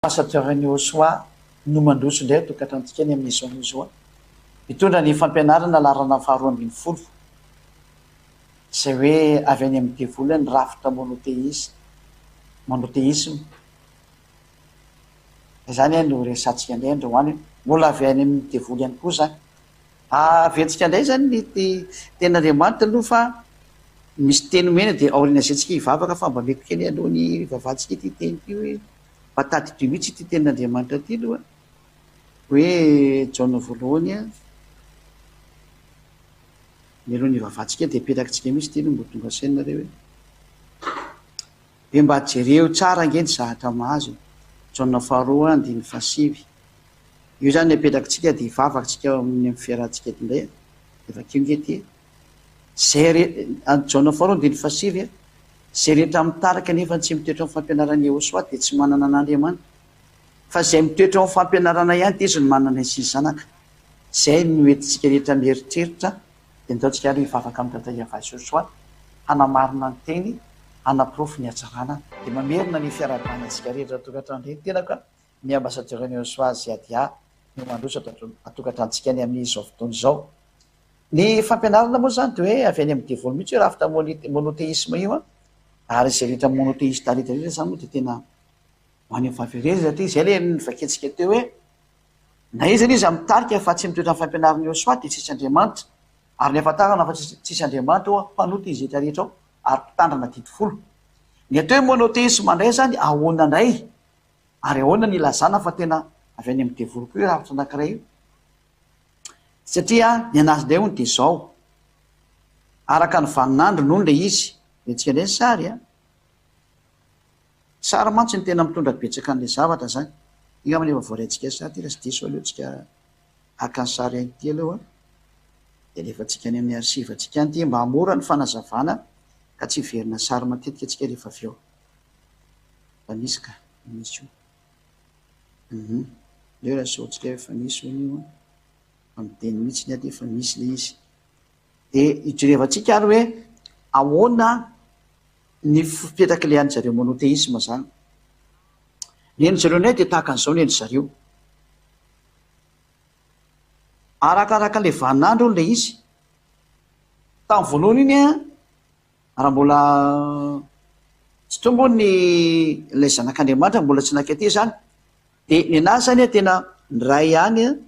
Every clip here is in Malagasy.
Ambassadeur-n'i Osoa no mandroso indray an-tokantranontsika ny amin'izao anio izao. Mitondra ny fampianarana laharana faharoa 12, izay hoe avy any amin'ny devoly ny rafitra monotheisme, monothéisme. Izany no resahantsika indray androany, mbola avy any amin'ny devoly ihany koa izany. Aventsika indray izany ny tenin'Andriamanitra aloha fa misy teny omena dia aorian'izay tsika hivavaka fa mba meko kely aloha ny hivavahantsika ity teny ity hoe mba tadidio mihitsy ity tenin'Andriamanitra ity aloha hoe Jaona voalohany a, mialoha ny hivavahantsika dia apetrakintsika mihitsy ity aloha mba ho tonga saina nareo hoe dia mba jereo tsara ange ny zahatra mahazo e. Jaona faharoa andininy fahasivy. Io izany ny apetrakitsika dia hivavaka tsika ao amin'ny fiarahantsika eto indray a. Dia vakio nge ity e. Izay re, any Jaona faharoa andininy fahasivy a, izay rehetra mitarika nefa tsy mitoetra amin'ny fampianaran'i Yehosua dia tsy manana an'Andriamanitra. Fa izay mitoetra ao amin'ny fampianarana ihany dia izy no manana ny sy ny Zanaka. Izay no entintsika rehetra mieritreritra dia ndao tsika ary hivavaka amin'i Dada Yavah Joshua hanamarina ny teny, hanaporofo ny hatsarana. Dia mamerina ny fiarahabana antsika rehetra tokantrano indray ny tenako a. Ny Ambassadeur Neosoa Ziadia no mandroso ato an-tokantranontsika any amin'izao fotoana izao. Ny fampianarana moa izany dia hoe avy any amin'ny devoly mihitsy io rafitra monotheisme io an, ary izay rehetra monotheiste rehetra rehetra izany moa dia tena ho any amin'ny fahaverezana satria izay ilay novakiantsika teo hoe na iza n'iza mitarika fa tsy mitoetra amin'ny fampianaran'i Yehosua dia tsisy Andriamanitra, ary ny ahafantarana fa tsisy Andriamanitra hoa mpanota izy rehetra rehetra ao ary mpitandrina didy folo. Ny atao hoe monotheisme indray izany ahoana indray? Ary ahoana ny ilazana fa tena avy any amin'ny devoly koa io rafitra anankiray io? Satria ny an'azy indray hono dia izao, araka ny vaninandro nono ilay izy, rentsika indray ny sary an! Sary mantsy no tena mitondra betsaka an'ilay zavatra izany. Iny angamba efa voaraintsika sary ity raha tsy diso aleo tsika haka ny sary an'ity aloha dia alefantsika any amin'ny archive-ntsika any ity mba hahamora ny fanazavana ka tsy hiverina sary matetika tsika rehefa avy eo. Efa nisy ka, nisy io. Hum, aleo raha asehoantsika hoe efa nisy hono io an. Fa miteny mihitsy ny aty efa misy ilay izy. Dia hijerevantsika ary hoe ahoana ny fipetrak'ilay an'i zareo monothéisme izany. Ny an'i zareo indray dia tahaka an'izao ny an'i zareo. Arakaraka ilay vaninandro hono ilay izy. Tamin'ny voalohany iny an, Raha mbola tsy tonga hono ny ilay zanak'Andriamanitra, mbola tsy nankety izany, dia ny anazy izany an, tena ny Ray ihany an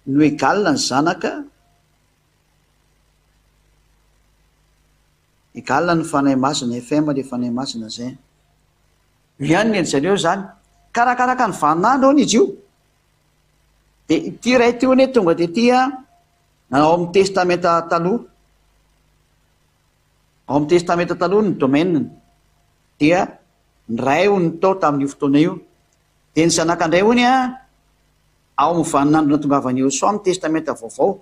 no égal ny Zanaka, égal ny Fanahy Masina, FM ilay Fanahy Masina izay. Io ihany ny an-dry zareo izany. Karakaraka ny vaninandro hono izy io. Dia ity Ray ity hono tonga tety an, Ao amin'ny Testamenta Taloha, ao amin'ny Testamenta Taloha ny domaine-ny dia ny Ray hono tao tamin'io fotoana io. Dia ny Zanaka indray hono ao amin'ny vaninandro nahatongavan'i Yehosua amin'ny Testamenta Vaovao.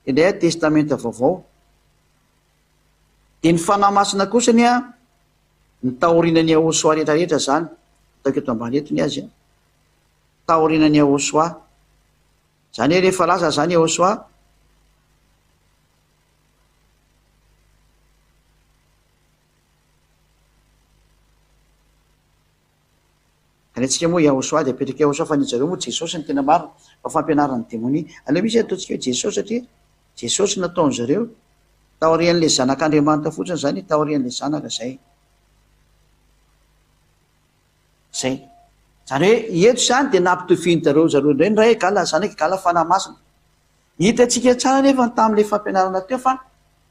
Indray Testamenta Vaovao. Dia ny Fanahy Masina kosa ny ny taorianan'i Yehosua rehetra rehetra izany. Ataoko eto ambany eto ny azy. Taorianan'i Yehosua. Zany hoe rehefa lasa zany Yehosua, Ka ny antsika moa Yahosua dia apetraka Yahosua fa ny zareo moa Jesosy no tena marina fa fampianaran'ny demonia. Aleo mihitsy ataontsika hoe Jesosy satria Jesosy nataon-dry zareo taorian'ilay zanak'Andriamanitra fotsiny zany taorian'ilay zanaka zay. Zay. Zany hoe eto izany dia nampitovian-jareo zareo indray ny Ray égale Zanaka égale Fanahy Masina. Hitantsika tsara anefa ny tamin'ilay fampianarana teo fa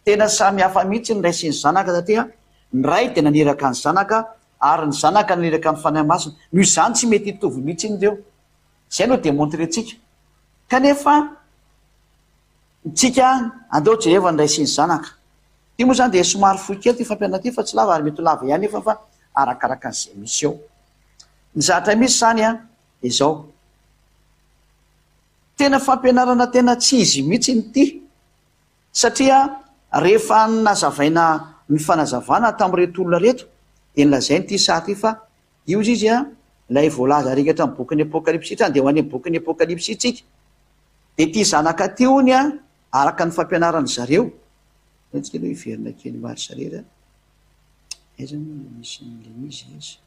tena samy hafa mihitsy ny Ray sy ny Zanaka satria ny Ray dia naniraka ny Zanaka ary ny Zanaka naniraka ny Fanahy Masina. Noho izany tsy mety hitovy mihitsy ireo. Izay no demontrer-tsika. Kanefa tsika andao jereva ny Ray sy ny Zanaka. Ity moa izany dia somary fohy kely ity fampianarana ity fa tsy lava ary mety ho lava ihany nefa fa arakaraka an'izay misy eo. Ny zavatra misy izany an, dia izao. Tena fampianarana tena tsy izy mihitsy ity satria rehefa nazavaina ny fanazavana tamin'ireto olona ireto dia nolazainy ity sary ity fa io izy izy an, ilay voalaza rehetra amin'ny bokin'ny Apokalypsy ity, andeha ho any amin'ny bokin'ny Apokalypsy tsika. Dia ity zanaka ity hono an, araka ny fampianaran-dry zareo, aleo tsika aloha hiverina kely mba ry zareo a, aiza moa no misy an'ilay izy aiza?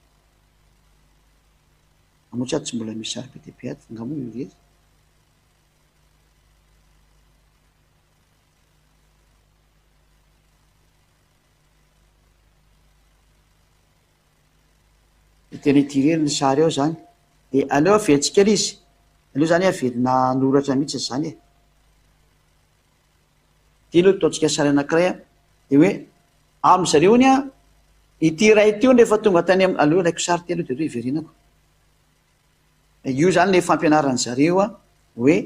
Moa tsy ato tsy mbola misy sary be dia be ato fa nga moa io irery? Dia tena ity irery ny sary ao zany. Dia aleo averintsika ilay izy. Aleo zany averina hanoratra mihitsy izany e. Ity aloha ataontsika sary anankiray an. Dia hoe amin-dry zareo hono an, ity iray ity hono rehefa tonga tany amin'ny, aleo alaiko sary ity aloha dia aleo hiverenako. Io izany ilay fampianaran-dry zareo an, hoe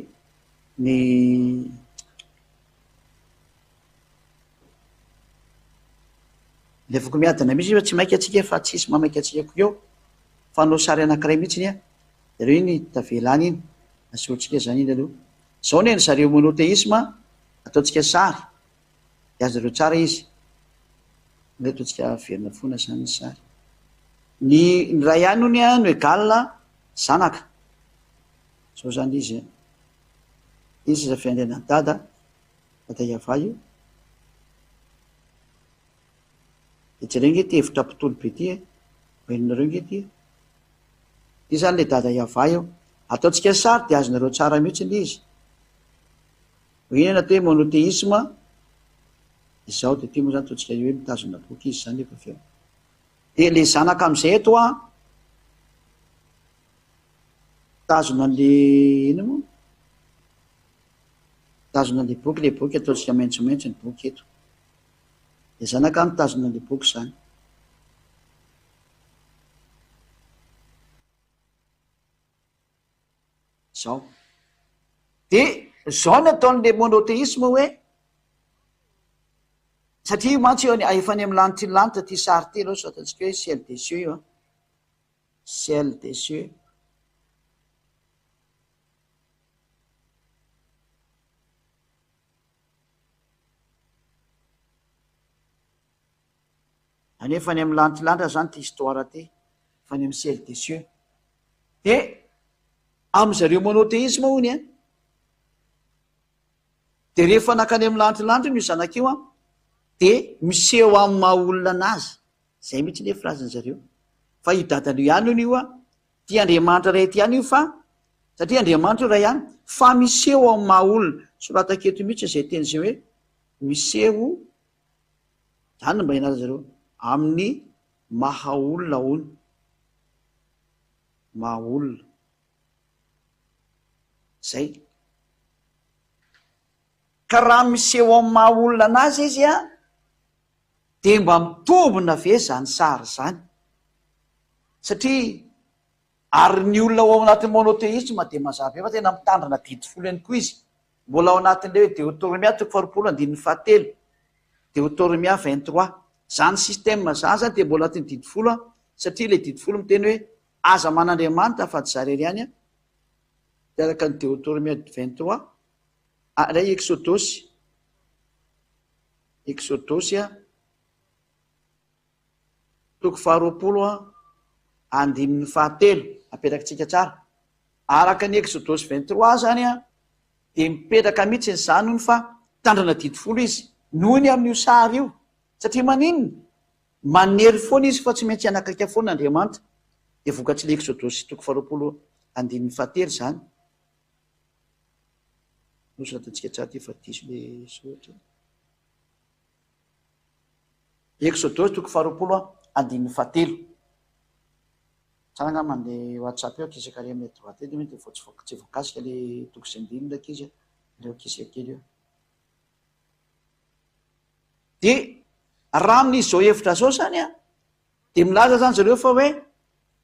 ny Alefako miadana mihitsy fa tsy maika antsika fa tsisy mamaika antsika koa eo. Fa hanao sary anankiray mihitsy an, dia aleo iny tavela any iny, asehontsika izany iny aloha. Zao ny an'ny zareo monothéisme ataontsika sary de azonareo tsara izy. Aleo ataontsika averina foana zany ny sary. Ny ny ray ihany hono no égal zanaka. Zao zany izy an. Izy seza fiandrianan'i dada, dada Yavah io. De jereo nge ty hevitra mpitory be ty e. Mba henonareo nge ty e. Ity zany le dada Yavah io. Ataontsika sary dia azonareo tsara mihitsy le izy. Hoe inona atao hoe monothéisme? Izao dia ity moa zany ataontsika hoe mitazona boky izy zany efa avy eo. Dia le zanaka amizay eto an, mitazona an'le inona moa? Mitazona an'le boky, le boky ataontsika maitsomaitso ny boky eto. Le zanaka mitazona an'le boky zany. Zao. De zao ny ataon'le monothéisme hoe, satria io mantsy io efa any amin'ny lanitry ny lanitra ty sary ty aloha, sao ataontsika hoe ciel des cieux io an, ciel des cieux. Any efa any amin'ny lantilanitra zany ty histoire ty, efa any amin'ny ciel des cieux. De amin zareo monothéisme hono an, de rehefa nankany amin'ny lantilanitra io zanaka io an, de miseho amin'ny maha olona anazy, zay mihitsy le phrase ny zareo, fa io dadany io ihany hono io an, ty Andriamanitra ray ty ihany io fa, satria Andriamanitra io ray ihany, fa miseho amin'ny maha olona, soratako eto mihitsy zay teny zay hoe miseho Zany no mba ianarana zareo amin'ny maha olona hono. Maha olona. Zay. Ka raha miseho amin'ny maha olona anazy izy an, dia mba mitombina ve zany sary zany? Satria ary ny olona ao anatin'ny monothéisme dia mazava be fa tena mitandrina didy folo ihany koa izy. Mbola ao anatin'ilay hoe Deotoromia toko faharoapolo andininy fahatelo, Deotoromia 23. Izany système izany izany dia mbola anatin'ny didy folo an, satria ilay didy folo miteny hoe aza man'Andriamanitra afa-tsy izaho irery ihany an, dia araka ny Deotoromia 23, ilay Eksodosy, Eksodosy an, Toko faharoapolo andininy fahatelo, apetrakintsika tsara. Araka ny Exodosy 23 izany dia mipetraka mihitsy izany hono fa mitandrina didy folo izy noho ny amin'io sary io. Satria maninona? Manery foana izy fa tsy maintsy hanakaiky foana Andriamanitra. Dia vokatr'ilay Exodosy toko faharoapolo andininy fahatelo izany. Nosoratantsika tsara ity fa diso ilay soratra. Eksodosy toko faharoapolo andininy fahatelo. Tsara angamba ny WhatsApp eo ankizy kary amin'ny droite eny dia vao tsy voakasika le toko sy andininy ilay ankizy a, aleo ankizy kely eo. Dia raha amin'izao hevitra izao izany a, dia milaza izany zareo fa hoe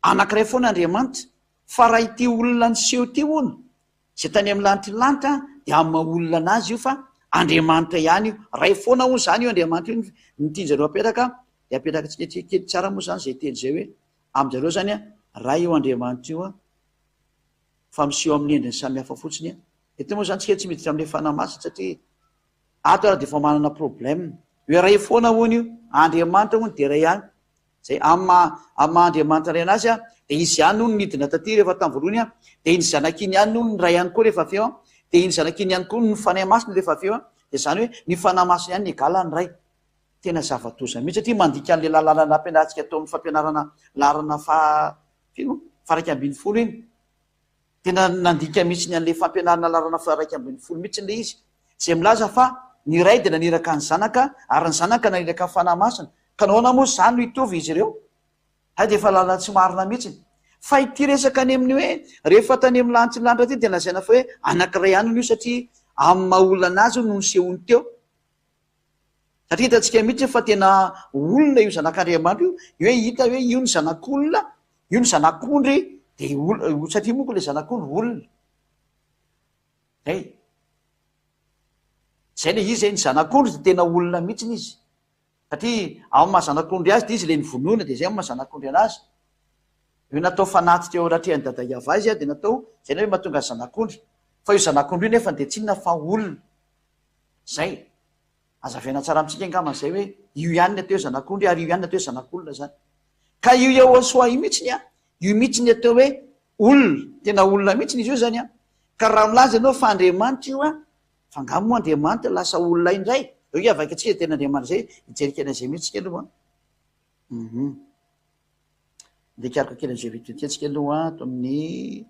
anankiray foana Andriamanitra, fa raha ity olona niseho ity hono Izay tany amin'ny lanitry ny lanitra dia amin'ny maha olona anazy io fa Andriamanitra ihany io. Ray foana hono izany io Andriamanitra io ny tian-jareo apetraka dia apetrakantsika tsikelikely tsara moa izany izay teny izay hoe amin-jareo izany Ray io Andriamanitra io fa miseho amin'ny endriny samihafa fotsiny. Eto moa izany tsika tsy miditra amin'ilay Fanahy Masina satria ato ary dia efa manana problème. Hoe Ray foana hono io, Andriamanitra hono dia Ray ihany. Izay amin'ny maha amin'ny maha Andriamanitra Ray an'Azy an, dia Izy ihany hono nidina taty rehefa tamin'ny voalohany an, dia iny Zanaka iny ihany hono ny Ray ihany koa rehefa avy eo an, dia iny Zanaka iny ihany koa ny Fanahy Masina rehefa avy eo an, dia izany hoe ny Fanahy Masina ihany ny égal ny Ray. Tena zava-doza mihitsy satria mandika an'ilay lalàna nampianarintsika tao amin'ny fampianarana laharana faha firy moa? faha-11 iny. Tena nandika mihitsy ny an'ilay fampianarana laharana faha-11 mihitsy ilay izy, izay milaza fa ny Ray dia naniraka ny Zanaka ary ny Zanaka naniraka ny Fanahy Masina. Ka nahoana moa izany no hitovy izy ireo? Hay dia efa lalana tsy marina mihitsy. Fa ity resaka any amin'ny hoe rehefa tany amin'ny lanitra ny lanitra ity dia lazaina fa hoe anankiray ihany hono io satria amin'ny maha olona anazy hono no nisehoany teo. Satria hitantsika mihitsy fa tena olona io zanak'Andriamanitra io, io hoe hita hoe io ny zanak'olona, io ny zanak'ondry, dia olona, satria moa ko ilay zanak'ondry olona. Zay. Zay ilay izy, ny zanak'ondry dia tena olona mihitsy izy. Satria amin'ny maha zanak'ondry azy dia izy ilay novonoina dia izay amin'ny maha zanak'ondry anazy. Io natao fanatitra eo anatrehan'i Dada Yavah izy dia natao, izay ny hoe mahatonga azy zanak'ondry. Fa io zanak'ondry io nefa dia tsy inona fa olona. Izay. Hazavaina tsara amintsika angamba izay hoe io ihany ny atao hoe zanak'ondry ary io ihany ny atao hoe zanak'olona izany. Ka io Yahoshuah io mihitsy an, io mihitsy ny atao hoe olona, tena olona mihitsy izy io izany an. Ka raha milaza ianao fa Andriamanitra io an, fa angaha moa Andriamanitra lasa olona indray? Eo ange avaika antsika tena Andriamanitra izay, hijery kely an'izay mihitsy tsika aloha an. Hum. Andeha hikaroka kely an'izay vetivety tsika aloha ato amin'ny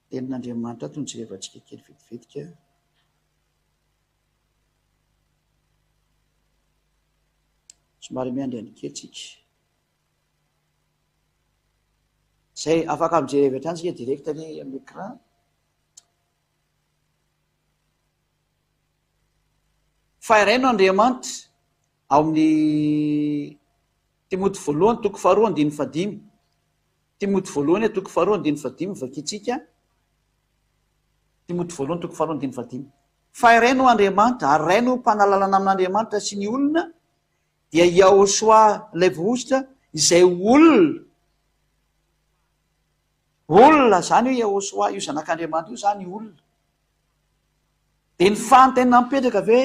Tenin'Andriamanitra ato no jerevantsika kely vetivetika. Somary miandry any kely tsika. Zay afaka mijery avy hatrany tsika direct anie amin'ny écran. Fa iray no Andriamanitra ao amin'ny Timoty voalohany toko faharoa andininy fahadimy. Timoty voalohany toko faharoa andininy fahadimy vakintsika. Timoty voalohany toko faharoa andininy fahadimy. Fa iray no Andriamanitra ary iray no mpanalalana amin'Andriamanitra sy ny olona dia Yahoshua ilay voahosotra izay olona. Olona izany io Yahoshua io zanak'Andriamanitra io izany olona. Dia ny fanontaniana mipetraka ve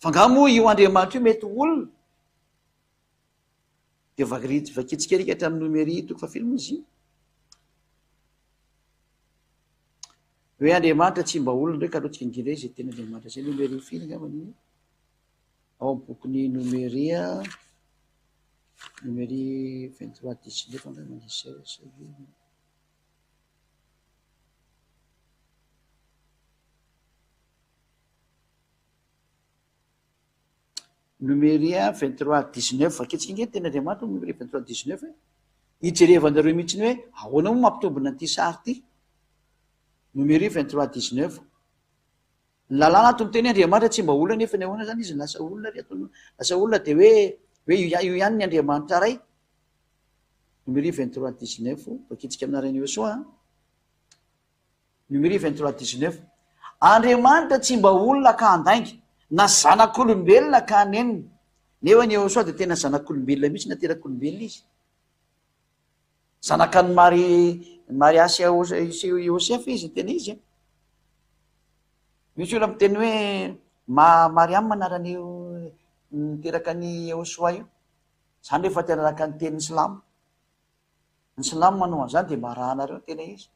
fa angaha moa io Andriamanitra io mety ho olona? Dia vakintsika ery hatramin'ny Nomery toko fahafito moa izy io. Hoe Andriamanitra tsy mba olona ndray ka aloha tsika indrindra izay tena Andriamanitra izay Nomery firy angamba iny. Ao amin'ny bokin'ny Nomery, Nomery 23 19 angamba izay izay. Nomery 23 19 Vakintsika ange ny tenin'Andriamanitra ao Nomery 23 19 e. Hijerevanareo mihitsy ny hoe ahoana moa mampitombina an'ity sary ity. Nomery 23 19 Ny lalàna ato miteny hoe Andriamanitra tsy mba olona nefa ny ahoana zany izy lasa olona ry ato lasa olona dia hoe hoe io ihany ny Andriamanitra ray. Nomery 23 19 Vakintsika aminareo Iosoa. Numéri 23 19 Andriamanitra tsy mba olona ka handainga, na zanak'olombelona ka hanenina. Nefa ny Yehosua dia tena zanak'olombelona mihitsy, naterak'olombelona izy. Zanakan'i Mari, Maria sy Yosefa izy, ny tena izy. Misy olona miteny hoe ma Mariam anaran'io niteraka an'i Yehosua io. Izany rehefa te hanaraka ny tenin'ny silamo. Ny silamo manao an'izany dia mba arahanareo ny tena izy.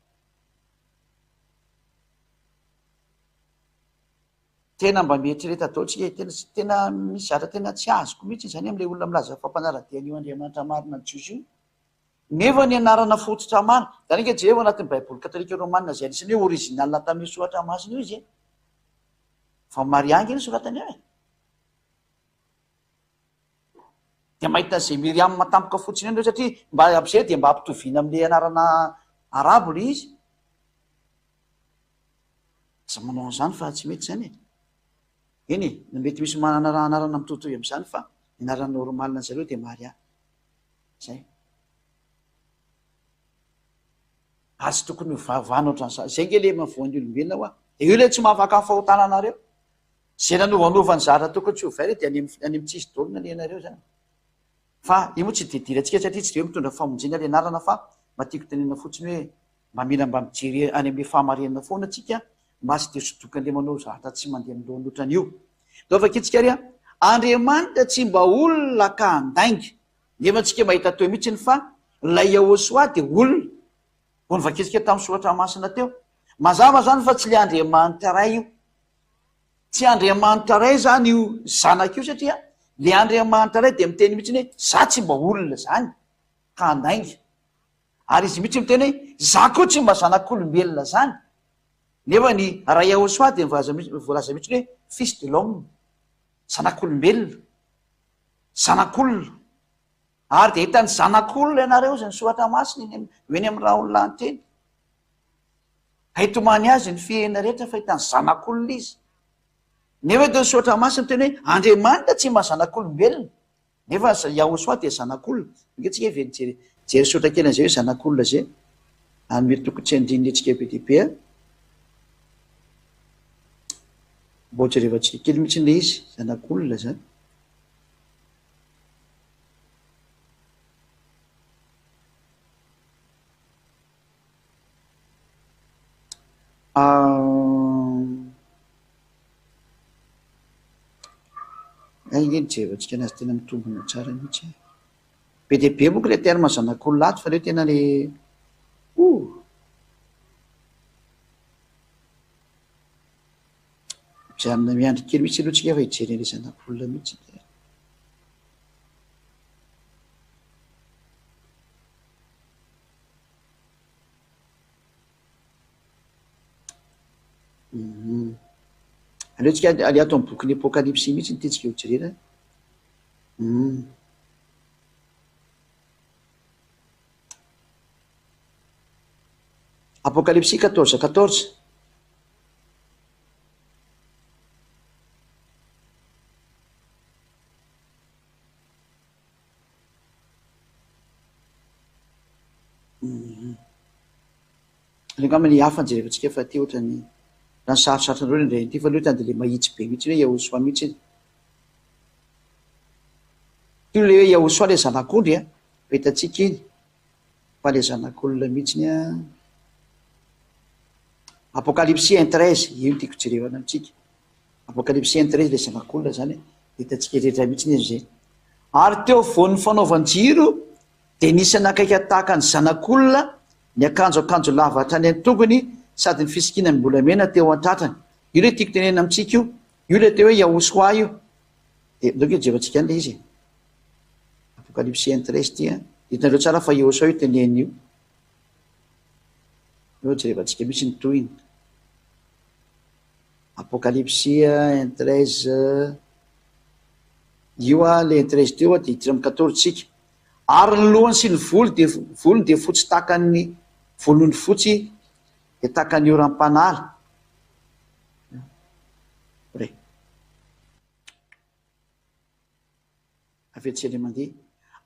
Tena mba mieritrereta daholo tsika e, tena tsy tena misy zavatra tena tsy azoko mihitsy izany amin'ilay olona milaza fa mpanara-dia an'io Andriamanitra marina ny Jiosy io. Nefa ny anarana fototra marina, izany ange jereo anatin'ny Baiboly katolika romana izay anisan'ny hoe original tamin'io soratra masina io izy e. Fa Maria ange no soratany ao e. Dia mahita an'izay Myriam tampoka fotsiny eo nareo satria mba ampiseho dia mba ampitoviana amin'ilay anarana arabo ilay izy. Aza manao an'izany fa tsy mety izany e. Eny e, na mety misy manana anarana mitovitovy amin'izany fa ny anarana normal an'ny zareo dia Maria. Zay. Ary tsy tokony ho vavana ohatran'izany. Izay nge ilay mahavoan'ny olombelona hoa. Dia io ilay tsy mahafaka ny fahotana anareo. Izay nanovanova ny zara tokony tsy hovaina dia any amin'ny tsisy daholo ny alehanareo izany. Fa io moa tsy dia idirantsika satria tsy dia hoe mitondra famonjena ilay anarana fa mba tiako tenenina fotsiny hoe mba mila mba mijery any amin'ilay fahamarinana foana tsika mba tsy dia sodokan'ilay manao zavatra tsy mandeha amin'ny lohany ohatran'io. Ndao vakintsika ary an! Andriamanitra tsy mba olona ka handainga. Nefa tsika mahita teo mihitsiny fa ilay Yahoshuah dia olona. Vao novakintsika tamin'ny soratra masina teo. Mazava izany fa tsy ilay Andriamanitra Ray io. Tsy Andriamanitra Ray izany io Zanaka io satria Le Andriamanitra Ray dia miteny mihitsy hoe za tsy mba olona zany ka handainga. Ary izy mihitsy miteny hoe za koa tsy mba zanak'olombelona zany. Nefa ny Ray Yahoshua dia voalaza mihitsy hoe fils de l'homme, zanak'olombelona, zanak'olona. Ary dia hitan'ny zanak'olona ianareo izay ny soratra masina eny amin'ny, eny amin'ny rahon'ny lanitra eny. Hitomany azy ny fihena rehetra fa hitan'ny zanak'olona izy. Nefa eto ny soratra masina miteny hoe Andriamanitra tsy mba zanak'olombelona. Nefa Yahoshua dia zanak'olona. Ange tsika ve nijery jery soratra kely an'izay hoe zanak'olona izay. Hanome toko tsy andininy antsika be dia be. Mba ho jerevantsika kely mihitsy ilay izy, zanak'olona izany. Hay ange ny jerevantsika anazy tena mitombina tsara mihitsy e. Be dia be manko ilay terme zanak'olona ato fa aleo tena le oh! Mijanona miandry kely mihitsy aloha tsika fa hijery an'ilay zanak'olona mihitsy. Aleo tsika aleo ato amin'ny bokin'ny Apokalypsy mihitsy ny tiantsika ho jerena. Apokalypsy 14 14. Aleo angamba ny hafa no jerevantsika fa ity ohatran'ny raha ny sarotsarotra anareo indray ity fa aleo tany dia le mahitsy be mihitsy hoe Yahosoa mihitsy e. Ity le hoe Yahosoa le zanak'ondry a, fa hitantsika iny fa le zanak'olona mihitsy a. Apokalypsy un 13, io no tiako jerevana amintsika. Apokalypsy un 13 le zanak'olona zany a, hitantsika rehetra mihitsy izy zay. Ary teo afovoan'ny fanaovan-jiro dia nisy anakaika tahaka ny zanak'olona niakanjo akanjo lava hatrany an-tongony sady ny fisikinam-bolamena teo an-tratrany. Io ilay tiako tenenina amintsika io. Io ilay atao hoe Yahoshua io. Dia ndao ange jerentsika any ilay izy e. Apokalypsy un 13 ity an. Hitanareo tsara fa Yahoshua io tenenina io. Ndao jerevantsika mihitsy ny tohiny. Apokalypsy un 13 Io a le un 13 teo a dia hiditra amin'ny 14 tsika. Ary ny lohany sy ny volo dia volony dia fotsy tahaka ny volon'ondry fotsy dia tahaka ny oram-panala. Re. Avy etsy indray mandeha.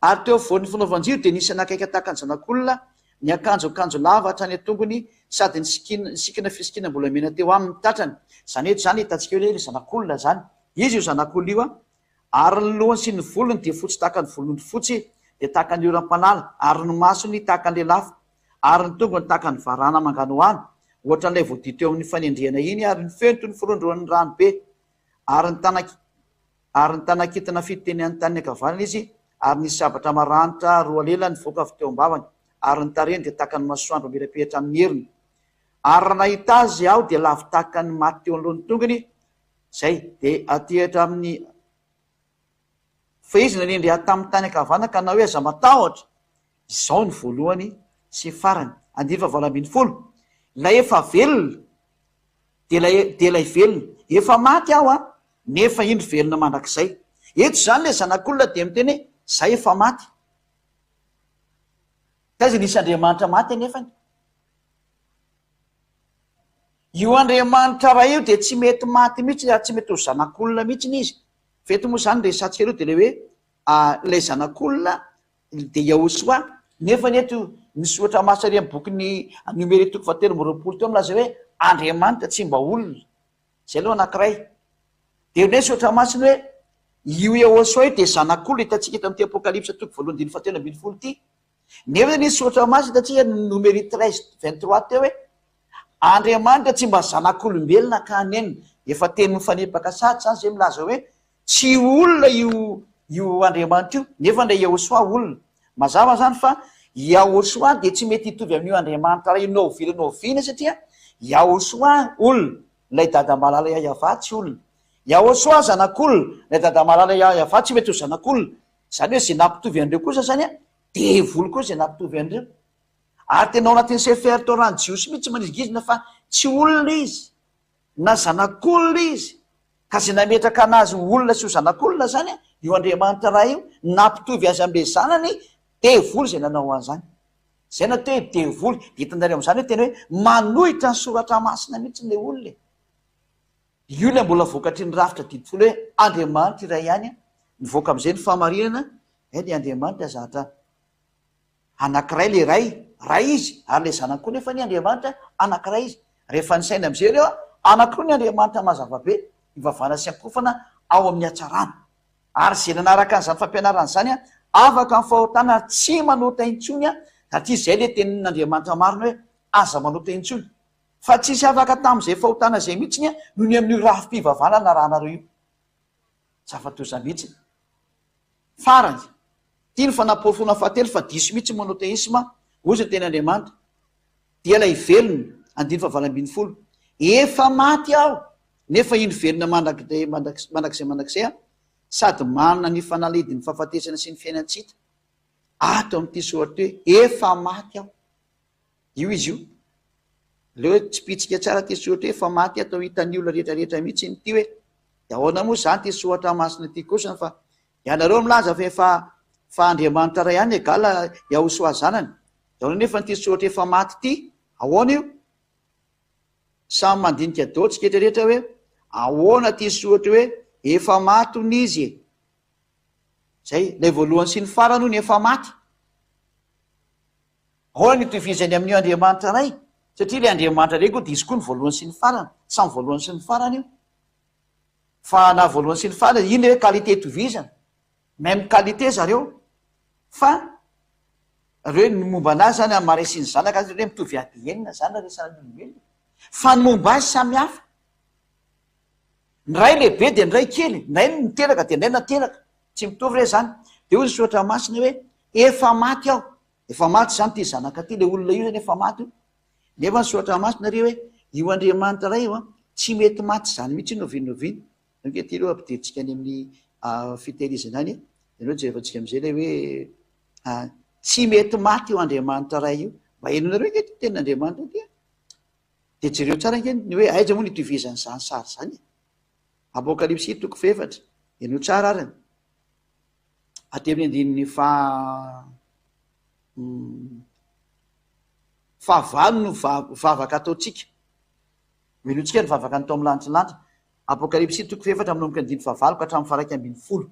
Ary teo afovoan'ny fanaovan-jiro dia nisy anakaika tahaka ny zanak'olona, niakanjo akanjo lava hatrany an-tongony sady nisikina nisikina fisikinam-bolamena teo aminy ny tratrany. Izany hoe izany hitantsika eo ilay zanak'olona izany. Izy io zanak'olona io an. Ary ny lohany sy ny volony dia fotsy tahaka ny volon'ondry fotsy, dia tahaka ny oram-panala, ary ny masony tahaka ny lelafo, ary ny tongony tahaka ny varahana manganohano, hoatran'ilay voadio teo amin'ny fanendrehana iny, ary ny feony toy ny firohondrohon'ny rano be. Ary ny tanak Ary nitana kintana fito teny an-taniny ankavanana izy, ary nisy sabatra maranitra roa lela nivoaka avy teo am-bavany, ary ny tarehiny dia tahaka ny masoandro mamirapiratra amin'ny heriny. Ary raha nahita azy aho dia lavo tahaka ny maty teo anoloan'ny tongony, izay dia aty hatramin'ny Fa izy nanendry ahy tamin'ny tany ankavanana ka nanao hoe, Aza matahotra, Izao no voalohany sy farany. Andininy faha 18, Ilay efa velona dia ilay dia ilay velona. Efa maty aho an, nefa indro velona mandrakizay. Eto izany ilay zanak'olona dia miteny hoe, Izaho efa maty. Taiza nisy Andriamanitra maty anefany? Io Andriamanitra Ray io dia tsy mety maty mihitsy ary tsy mety ho zanak'olona mihitsy izy. Fa eto moa izany resatsika aloha dia ilay hoe ilay zanak'olona dia Yahoshua, nefa ny eto ny soratra masina ery amin'ny bokin'ny Nomery toko fahatelo amby 23 teo milaza hoe Andriamanitra tsy mba olona, izay aloha anankiray. Dia ny hoe soratra masina hoe io Yahoshua io dia zanak'olona hitantsika eto amin'ity Apokalypsa toko voalohany andininy fahatelo ambin'ny folo ity. Nefa ny soratra masina hitantsika Nomery 13 23 teo hoe Andriamanitra tsy mba zanak'olombelona ka hanenina. Efa teny mifanipaka sady izany izay milaza hoe Tsy olona io io Andriamanitra io, nefa ilay Yahoshuah olona. Mazava izany fa Yahoshuah dia tsy mety hitovy amin'io Andriamanitra iray io na oviana na oviana satria Yahoshuah olona, ilay Dada Malala Yayavah tsy olona. Yahoshuah zanak'olona, ilay dada malala Yavah tsy mety ho zanak'olona. Izany hoe izay nampitovy an'ireo kosa izany an, devoly koa izay nampitovy an'ireo. Ary tena ao anatin'ny Sefer Torah ny Jiosy mihitsy manizingizina fa tsy olona izy, na zanak'olona izy. Ka izay nametraka anazy ho olona sy ho zanak'olona izany an, io Andriamanitra Ray io, nampitovy azy amin'ilay zanany, devoly izay nanao an'izany. Izay no atao hoe devoly. Dia hitanareo amin'izany hoe tena hoe manohitra ny soratra masina mihitsy ilay olona e. Io ilay mbola vokatry ny rafitra didy folo hoe Andriamanitra iray ihany, mivoaka amin'izay ny fahamarinana, eh ny Andriamanitra zatra anankiray ilay Ray, Ray izy, ary ilay Zanany koa nefa anie Andriamanitra anankiray izy. Rehefa nisaina amin'izay ireo, anankiroa ny Andriamanitra mazava be, ivavahana sy ankofana ao amin'ny hatsarana. Ary izay nanaraka an'izany fampianarana izany, afaka amin'ny fahotana ary tsy manota intsony, satria izay ilay tenin'Andriamanitra marina hoe aza manota intsony. Fa tsisy afaka tamin'izay fahotana izay mihitsiny noho ny amin'io rafi-pivavahana narahanareo io. Zava-doza mihitsy. Farany, ity ny fanaporofoana fahatelo fa diso mihitsy ny monotheisme, hoy ny teny Andriamanitra, dia ilay velona, andininy fahavalo ambin'ny folo, Efa maty aho, nefa indro velona mandrakizay mandrakizay aho, sady manana ny fanalahidin'ny fahafatesana sy ny fiainan-tsy hita. Ato amin'ity soratra ity hoe, Efa maty aho. Io izy io. Aleo hoe tsipitsika tsara ity soratra hoe efa maty atao hitan'ny olona rehetra rehetra mihitsy ity hoe dia ahoana moa izany ity soratra masina ity kosany fa ianareo milaza fa efa fa Andriamanitra ray ihany egal Yahosoa zanany. Dia ahoana nefa ity soratra efa maty ity? Ahoana io? Samy mandinika daholo tsika rehetra rehetra hoe ahoana ity soratra hoe efa maty hono izy e? Zay, ilay voalohany sy ny farany hono efa maty. Ahoana no itovizany amin'io Andriamanitra Ray? Satria ilay Andriamanitra Ray koa dia izy koa no voalohany sy ny farany. Samy voalohany sy ny farany io. Fa na voalohany sy ny farany, iny ilay hoe qualité itovizana. Même qualité zareo. Fa ireo ny momba anazy zany amin'ny maha Ray sy ny Zanaka azy, hoe mitovy ADN zany raha resahana ny olombelona. Fa ny momba azy samy hafa. Ny ray lehibe dia ny ray kely, ny ray niteraka dia ny ray nateraka. Tsy mitovy re zany. Dia hoy ny soratra masina hoe efa maty aho. Efa maty izany ity zanaka ity, ilay olona io zany efa maty io. Nefa ny soratra masina ry hoe io Andriamanitra ray io an, tsy mety maty izany mihitsy io n'oviana n'oviana. Donc ity aloha ampidirintsika any amin'ny fitehirizana any, dia aleo jerevantsika amin'izay ilay hoe tsy mety maty io Andriamanitra ray io. Mba henonareo ange ity tenin'Andriamanitra ity an. Dia jereo tsara ange ny hoe aiza moa no itovizan'izany sary izany e. Apokalypsy toko fahefatra, henoy tsara ary. Aty amin'ny andininy faha fahavalo no vavaka ataontsika. Minoantsika ny vavaka ny tao amin'ny lanitra lanitra. Apokalypsy toko fahefatra manomboka andininy fahavalo ka hatramin'ny faha-iraika ambin'ny folo.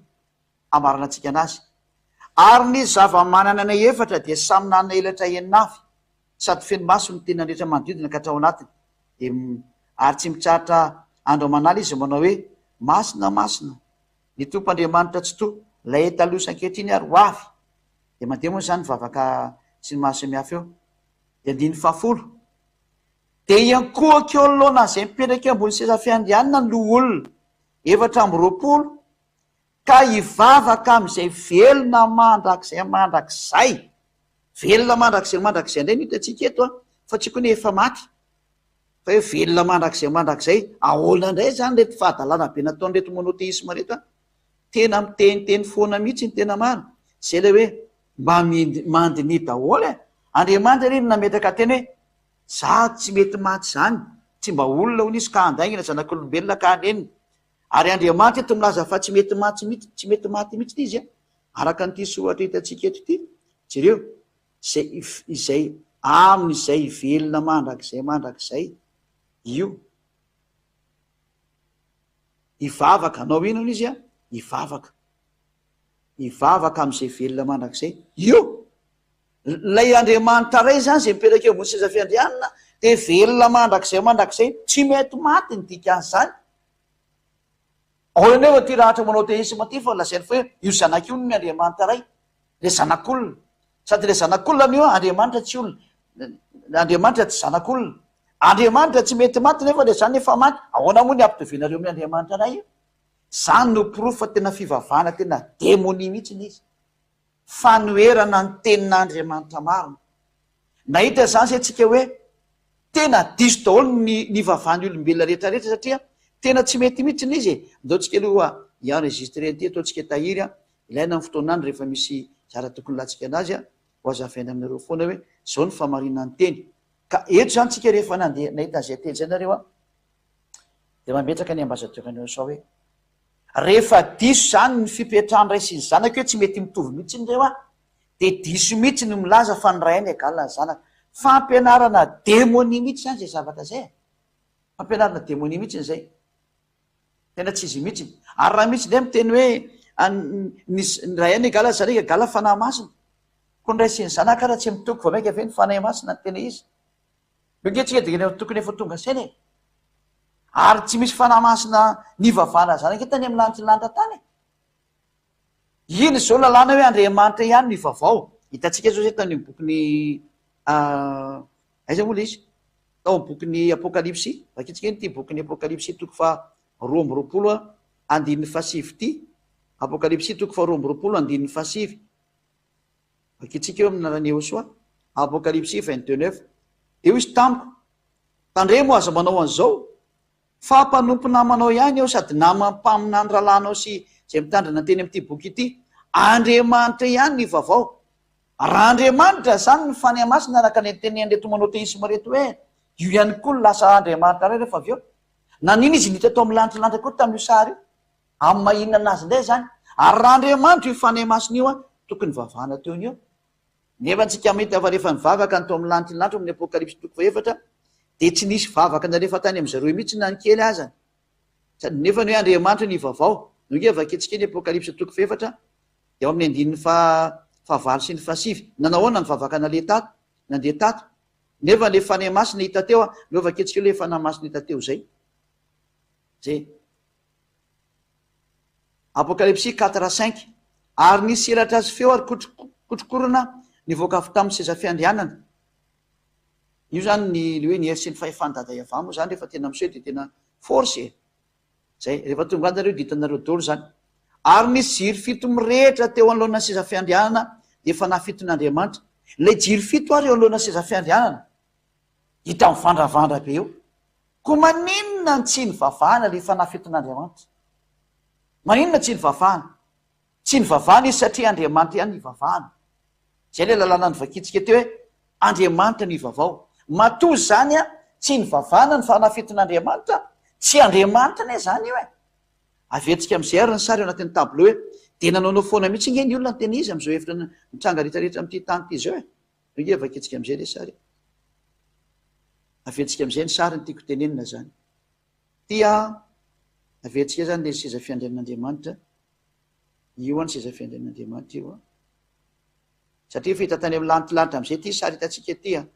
Amaranantsika anazy. Ary ny zava-manana aina efatra dia samy nanana elatra enina avy, sady feno maso ny tenany rehetra manodidina ka hatrao anatiny. Dia ary tsy mitsahatra andro aman'ala izy manao hoe, Masina, masina, Ny Tompo Andriamanitra Tsitoha, ilay taloha sy ankehitriny ary ho avy. Dia mandeha moa izany ny vavaka sy ny maha samihafa eo. Dia andininy fahafolo. Dia hiankohoka eo anoloana an'izay mipetraka eo ambony seza fiandrianana ny loholona 24 ka hivavaka amin'izay velona mandrakizay mandrakizay. Velona mandrakizay mandrakizay indray no hitantsika eto an, fa tsy koa ny efa maty. Fa hoe velona mandrakizay mandrakizay, ahoana indray izany ireto fahadalana be nataon'ireto monotheisme ireto an? Tena miteniteny foana mihitsy ny tena marina. Izay ilay hoe mba mandiniha daholo e! Andriamanitra anie no nametraka teny hoe za tsy mety maty izany, tsy mba olona hono izy ka handaingana, zanak'olombelona ka hanenina. Ary Andriamanitra eto milaza fa tsy mety maty mihitsy, tsy mety maty mihitsy izy an! Araka an'ity soratra hitantsika eto ity, jereo, Izay izay amin'izay velona mandrakizay mandrakizay io. Hivavaka, hanao inona izy an? Hivavaka. Hivavaka amin'izay velona mandrakizay io. Ilay Andriamanitra Ray izany izay mipetraka eo ambony seza fiandrianana dia velona mandrakizay mandrakizay, tsy mety maty ny dikan'izany. Ahoana anefa ity rahatra monotheisme ity fa lazainy fa hoe io zanaka io no Andriamanitra Ray, ilay zanak'olona. Sady ilay zanak'olona anie Andriamanitra tsy olona, Andriamanitra tsy zanak'olona. Andriamanitra tsy mety maty nefa ilay zanany efa maty. Ahoana moa ny ampitovianareo amin'ny Andriamanitra Ray io? Izany no porofo fa tena fivavahana tena demonia mihitsy ilay izy. Fanoherana ny tenin'Andriamanitra marina. Nahita izany izay tsika hoe tena diso daholo ny nivavahan'ny olombelona rehetra rehetra satria. Tena tsy mety mihitsy ilay izy e! Andao tsika aloha hi-enregistrer an'ity ataontsika tahiry an! Ilaina amin'ny fotoan'andro rehefa misy zara tokony latsika anazy an, ho azavaina aminareo foana hoe zao ny famarinan'ny teny. Ka eto izany tsika rehefa nandeha nahita an'izay teny izay nareo an, dia mametraka ny ambassadeur an'i Osa hoe rehefa diso izany ny fipetrahan'ny ray sy ny zanaka hoe tsy mety mitovy mihitsy ireo an, dia diso mihitsy ny milaza fa ny ray any égal ny zanaka. Fampianarana demonia mihitsy izany izay zavatra izay e! Fampianarana demonia mihitsy izay. Tena tsy izy mihitsy. Ary raha misy indray miteny hoe ny ray any égal ny zanaka égal fanahy masina. Koa ny ray sy ny zanaka ara tsy mitoko vao mainka ve ny fanahy masina no tena izy? Io nge tsika dia tokony efa tonga saina e. Ary tsy misy fanahy masina nivavahana zanaka tany amin'ny lanitry ny lanitra tany e. Iny izao lalàna hoe Andriamanitra ihany no ivavao. Hitantsika izao izay tany amin'ny bokin'ny aiza moa ilay izy? Tao amin'ny bokin'ny Apokalypsy. Vakintsika iny ity bokin'ny Apokalypsy toko faha 22 andininy fahasivy ity. Apokalypsy toko faha 22 andininy fahasivy. Vakintsika eo amin'ny anaran'i Yehosua. Apokalypsy 22 9. Dia hoy izy tamiko, Tandremo aza manao an'izao, Fa mpanompo namanao ihany aho sady naman'ny mpaminany rahalahinao sy izay mitandrina ny teny amin'ity boky ity. Andriamanitra ihany ny vaovao. Raha Andriamanitra izany ny Fanahy Masina araka ny tenenin'ireto monotheisme ireto hoe io ihany koa no lasa Andriamanitra iray rehefa avy eo. Nanina izy niditra tao amin'ny lanitra lanitra koa tamin'io sary io? Amin'ny maha inona anazy indray izany? Ary raha Andriamanitra io Fanahy Masina io an, tokony nivavahana teo ny eo. Nefa antsika mahita fa rehefa nivavaka ny tao amin'ny lanitry ny lanitra ao amin'ny Apokalypsy toko fahefatra dia tsy nisy vavaka nalefa tany amin-dry zareo mihitsy na ny kely azany. Sady nefa ny hoe Andriamanitra ny vaovao. No ange vakintsika ny Apokalypsy toko fahefatra dia ao amin'ny andininy faha fahavalo sy ny fahasivy. Nanao ahoana ny vavaka naleha tato, nandeha tato? Nefa ilay Fanahy Masina hita teo, no vakintsika ilay Fanahy Masina hita teo izay. Izay. Apokalypsy quatre cinq, Ary nisy elatra sy feo ary kotrokorana nivoaka avy tamin'ny seza fiandrianana. Io izany ny le hoe ny hery sy ny fahefan'i Dada Yavah moa izany rehefa tena miseho dia tena force e! Zay, rehefa tonga any nareo dia hitanareo daholo izany. Ary nisy jiro fito mirehitra teo anoloan'ny seza fiandrianana dia fanahy fiton'Andriamanitra. Ilay jiro fito ary eo anoloan'ny seza fiandrianana. Hita mivandravandra be eo. Koa maninona no tsy nivavahana ilay fanahy fetin'Andriamanitra? Maninona tsy nivavahana? Tsy nivavahana izy satria Andriamanitra ihany no ivavahana. Izay ilay lalàna novakintsika teo hoe Andriamanitra no ivavao. Matoa izany an, tsy nivavahana ny fanahy fetin'Andriamanitra, tsy Andriamanitra anie izany io e. Averintsika amin'izay ary ny sary ao anatin'ny tableau hoe dia nanaonao foana mihitsy ange ny olona ny tena izy amin'izao hevitra mitranga rehetrarehetra amin'ity tany ity izao e. Io nge vakintsika amizay le sary e. Averintsika amizay ny sary ny tiako tenenina zany. Ty an, averintsika zany le seza fiandrianan'Andriamanitra. Io an seza fiandrianan'Andriamanitra io an. Satria efa hita tany amin'ny lanitra lanitra amizay ty sary hitantsika ty an.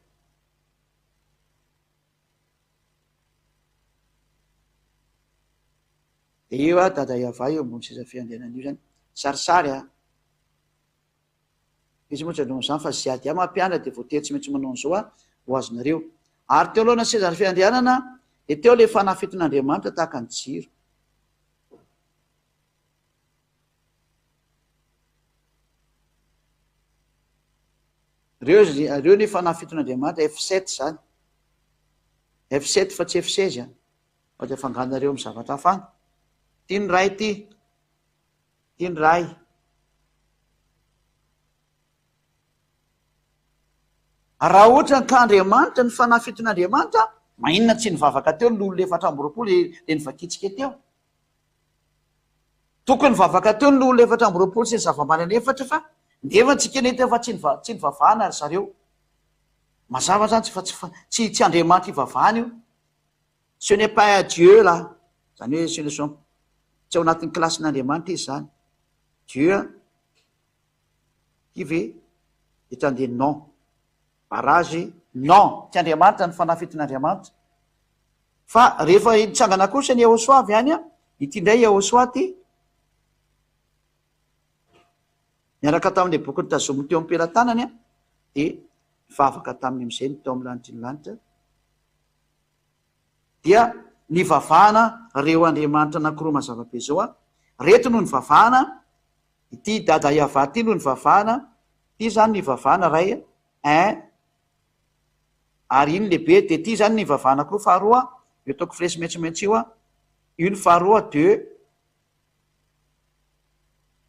De io an Dada Yavah eo ambony seza fiandrianana io zany. Sarisary an. Izy moa tsy hanao an'izany fa ziady ahy mampianatra dia voatery tsy maintsy manao an'izao aho ho azonareo. Ary teo alohan'ny sezan'ny fiandrianana dia teo ilay fanahy fiton'Andriamanitra tahaka ny jiro. Ireo, ireo ny fanahy fiton'Andriamanitra, F7 izany. F7 fa tsy F16 an. Fa dia afanganareo amin'ny zavatra hafa any. Ity ny Ray ity. Ity ny Ray. Raha ohatra ka Andriamanitra, ny fanahy fiton'Andriamanitra, maninona tsy nivavaka teo ny loholona 24 le novakintsika teo? Tokony nivavaka teo ny loholona 24 sy ny zava-manana efatra fa nefa tsika nety fa tsy tsy nivavahana ry zareo. Mazava zany tsy fa tsy tsy tsy Andriamanitra ivavahana io. Ce n'est pas un Dieu là, zany hoe ce ne sont tsy ao anatin'ny kilasin'Andriamanitra izy zany. Dieu an, ity ve? Eto andeha non. Barrage non, tsy Andriamanitra ny fanahy fetin'Andriamanitra. Fa rehefa nitsangana kosa ny Yahoshuah avy any an, ity indray Yahoshuah ity, niaraka tamin'ilay boky notazominy teo am-pelatanany an, dia nivavaka taminy amin'izay ny tao amin'ny lanitry ny lanitra. Dia nivavahana reo Andriamanitra anankiroa mazava be zao a! Reto no nivavahana, ity Dada Yavah ty no nivavahana, ty zany nivavahana ray un, ary iny lehibe, de ty zany nivavahana koa faharoa, io ataoko flesy maitsomaitso io a! Io ny faharoa de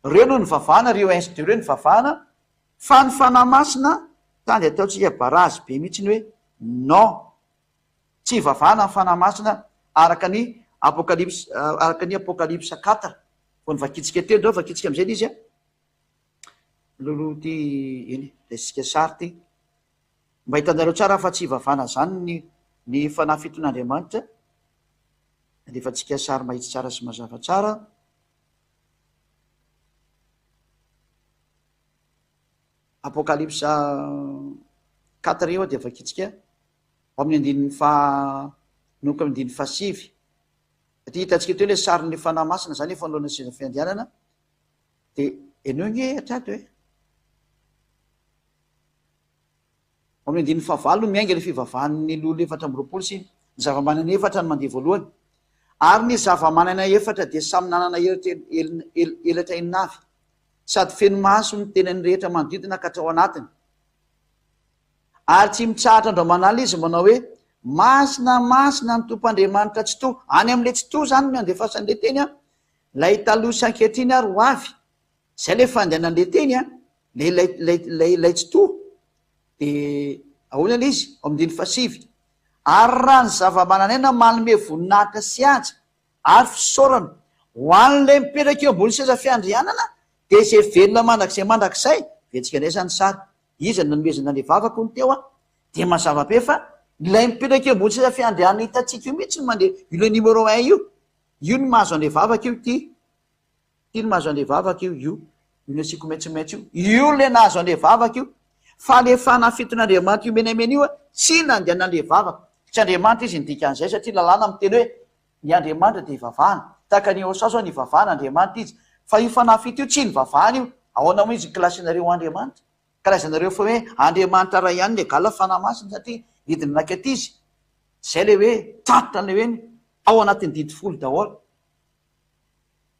reo no nivavahana, reo un sy deux reo nivavahana, fa ny Fanahy Masina tany ataontsika barazy be mihitsy ny hoe non, tsy ivavahana ny Fanahy Masina araka ny Apocalypse, araka ny Apocalypse quatre vao novakintsika teo, ndao vakintsika amizay le izy an, loloha ty eny e, raisintsika sary ty, mba hitanareo tsara fa tsy ivavahana zany ny ny Fanahy fiton'Andriamanitra. Alefantsika sary mahitsy tsara sy mazava tsara. Apokalypsa quatre eo dia vakintsika ao amin'ny andininy faha nomboka amin'ny andininy fahasivy. Aty hitantsika teo ilay sarin'ny Fanahy Masina izany efa anoloana seza fiandrianana. Dia henoy nge hatrato e. Ao amin'ny andininy fahavalo no miainga ilay fivavahan'ny loholona 24 sy ny zavamanana efatra no mandeha voalohany. Ary ny zavamanana efatra dia samy nanana elatra enina avy, sady feno maso ny tenany rehetra manodidina ka hatrao anatiny. Ary tsy mitsahatra andro aman'alina izy manao hoe, Masina, masina ny Tompo Andriamanitra Tsitoha. Any amin'ilay Tsitoha izany no andefasan'ilay teny an, ilay taloha sy ankehitriny ary ho avy. Zay le fandehanan'le teny an, le ilay ilay ilay ilay tsy to de ahoana le izy? Ao amin'ny andininy fahasivy, Ary raha ny zava-manan'aina manome voninahitra sy haja ary fisaorana ho an'ilay mipetraka eo ambony seza fiandrianana, dia izay velona mandrakizay mandrakizay, vetsika indray izany sary, iza no nanomezana an'ilay vavaka hono teo an? Dia mazava be fa ilay mipetraka eo ambony seza fiandrianana hitantsika io mihitsy no mandeha, io ilay numéro un io, io no mahazo an'ilay vavaka io ity. Ty no mahazo anle vavaka io, io, io nasiako maitsomaitso io, io le nahazo anle vavaka io, fa le fanafiton'Andriamanitra io menamena io tsy nandehananle vavaka, tsy Andriamanitra izy ny dikan'izay satria lalàna miteny hoe ny Andriamanitra dia ivavahana, tahaka ny Osa zao nivavahana Andriamanitra izy, fa io fanafito io tsy nivavahana io, ahoana moa izy ni-classer-nareo ho Andriamanitra? Ka lazainareo fa hoe Andriamanitra Ray ihany ny égal Fanahy Masina satria nidina nakaty izy, zay le hoe tratra an'le hoe ao anatin'ny didy folo daholo.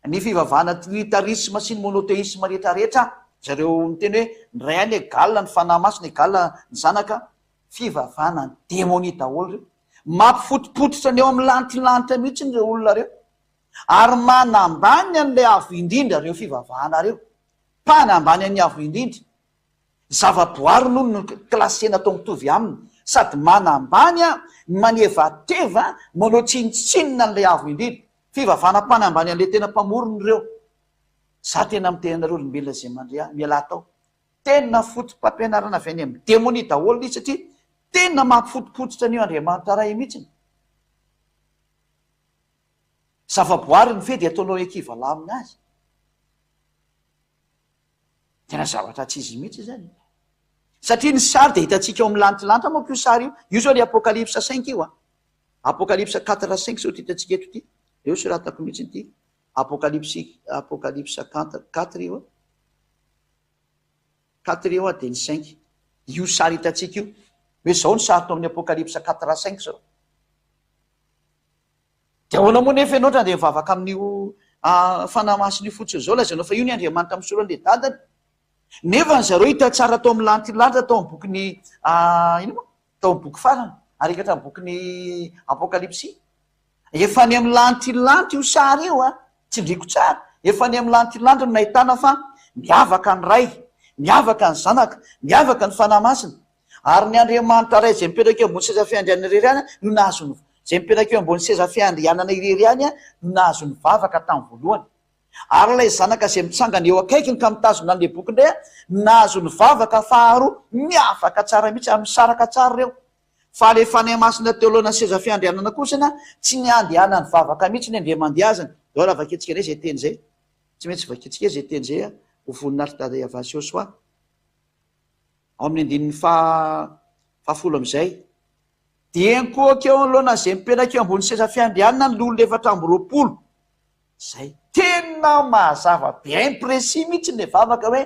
Ny fivavahana trinitarisme sy ny monotheisme rehetra rehetra, zareo miteny hoe ny Ray ihany égal ny Fanahy Masina égal ny Zanaka, fivavahana demonia daholo ireo. Mampifotopototra ny eo amin'ny lantilanitra mihitsy ireo olona ireo. Ary manambany an'ilay Avo Indrindra ireo fivavahana ireo. Mpanambany an'ny Avo Indrindra. Zava-boary aloha no classena atao mitovy aminy. Sady manambany ny manevateva manao tsinontsinona an'ilay Avo Indrindra. Fivavahana mpanambany an'ilay tena mpamorona ireo. Za tena miteny anareo olombelona izay mandre ahy, mialà tao. Tena foto-pampianarana avy any amin'ny demonia daholo ilay izy satria tena mampifotopototra an'io Andriamanitra Ray mihitsy. Zava-boary ny fe dia ataonao equivalent aminazy. Tena zavatra tsy izy mihitsy izany. Satria ny sary dia hitantsika ao amin'ny lantilanitra manko io sary io. Io zao le Apocalypse cinq io a. Apocalypse quatre cinq zao ty hitantsika eto ity. Eo soratako mihitsy ity. Apocalypse, Apocalypse quatre io a. Quatre io a dia ny cinq. Io sary hitantsika io. Hoe zao ny sary tao amin'ny Apocalypse quatre cinq zao. Dia ahoana moa nefa ianao raha andeha hivavaka amin'io Fanahy Masina io fotsiny izao, lazainao fa io ny Andriamanitra misolo an'ilay dadany. Nefa ny zareo hita tsara tao amin'ny lantilanitra tao amin'ny bokin'ny inona moa? Tao amin'ny boky farany, ary hita hatramin'ny bokin'ny Apokalypsy. Efa any amin'ny lantilanitra io sary io an, tsindriako tsara, efa any amin'ny lantilanitra no nahitana fa miavaka ny Ray, miavaka ny Zanaka, miavaka ny Fanahy Masina. Ary ny Andriamanitra Ray izay mipetraka eo ambony seza fiandrianana irery ihany no nahazo ny, izay mipetraka eo ambony seza fiandrianana irery ihany no nahazo nivavaka tamin'ny voalohany. Ary ilay Zanaka izay mitsangana eo akaikiny ka mitazona an'ilay boky indray no nahazo nivavaka faharoa. Miavaka tsara mihitsy ary misaraka tsara ireo. Fa ilay Fanahy Masina teo anoloan'ny seza fiandrianana kosa tsy niandehana nivavaka mihitsy ny Andriamandiazany. Ndao raha vakintsika indray izay teny izay. Tsy maintsy vakintsika izay teny izay ho voninahitr'i Dada Yavah sy Yosua. Ao amin'ny andininy faha fahafolo amin'izay. Dia nikohaka eo anoloanan'izay mipetraka eo ambony seza fiandrianana ny loholona 24. Izay tena mazava be imprécis mihitsy ilay vavaka hoe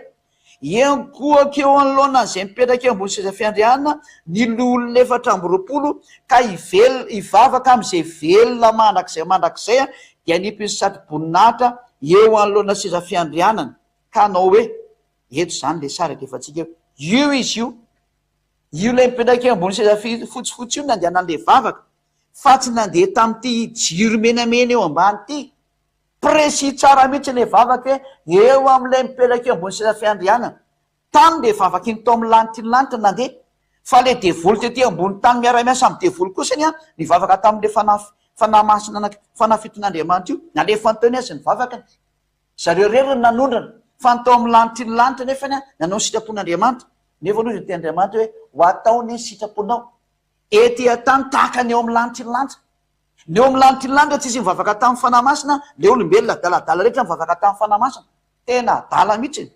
hiankohoka eo anoloanan'izay mipetraka eo ambony seza fiandrianana ny loholona 24 ka hivel hivavaka amin'izay velona mandrakizay mandrakizay dia hanipy ny satroboninahitra eo anoloana seza fiandrianana ka hanao hoe Eto izany ilay sary alefantsika eo. Io izy io. Io ilay mipetraka eo ambony seza fotsifotsy io no nandehanan'ilay vavaka. Fa tsy nandeha tamin'ity jiro menamena eo ambany ity. Précis tsara mihitsy ilay vavaka hoe eo amin'ilay mipetraka eo ambony seza fiandrianana. Tany ilay vavaka iny tao amin'ny lanitry ny lanitra nandeha. Fa ilay devoly tety ambony tany miara-miasa amin'ny devoly kosany an, nivavaka tamin'ilay fanahy fanahy masina anaky fanahy fiton'Andriamanitra io. Nalefany teo ny azy ny vavakany. Zareo irery no nanondrana. Fa ny tao amin'ny lanitry ny lanitra nefany an, nanao ny sitrapon'Andriamanitra. Nefa aloha izay tenin'Andriamanitra hoe ho atao anie ny sitraponao. Ety an-tany tahaka ny eo amin'ny lanitry ny lanitra. Ny eo amin'ny lanitry ny lanitra tsisy nivavaka tamin'ny Fanahy Masina, le olombelona adaladala rehetra nivavaka tamin'ny Fanahy Masina. Tena adala mihitsy e.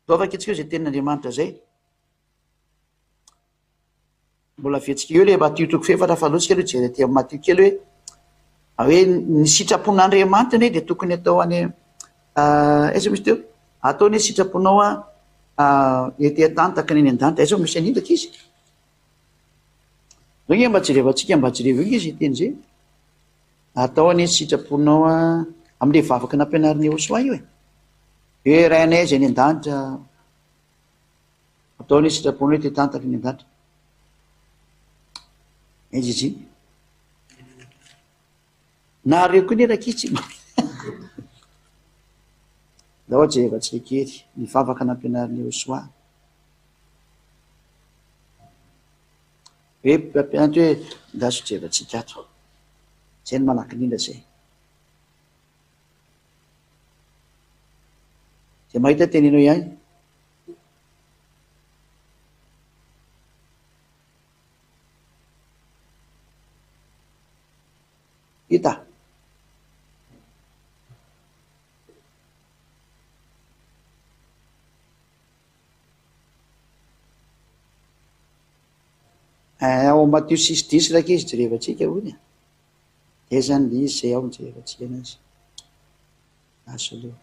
Ndao vakintsika eo izay tenin'Andriamanitra izay. Mbola vetsika eo le Matio toko fahefatra fa aleo tsika aloha hijery aty amin'ny Matio kely hoe hoe ny sitrapon'Andriamanitra anie dia tokony atao any aiza misy teo? Atao anie sitraponao a ety an-tany tahaka ny any an-danitra. Aiza misy an'iny rankizy? Ndao nge mba jerevantsika mba jerevo eo nge izay teny izay. Atao anie ny sitraponao a amin'ilay vavaka nampianarin'i Yehosua io e. Hoe Rainay izay any an-danitra, atao anie ny sitraponao ety an-tany tahaka ny any an-danitra. Aiza izy iny? Nareo koa anie rankizy tsy mba Ndao jerevantsika kely ny vavaka nampianarin'i Yehosua. Hoe mpampianatra hoe andraso jerevantsika ato. Zay no malaky indrindra zay. Zay mahita teneno ihany. Hita. Eh, ao Matio six dix ilay izy jerevantsika hono e. Zay zany le izy zay ao no jerevantsika anazy. Asa aloha.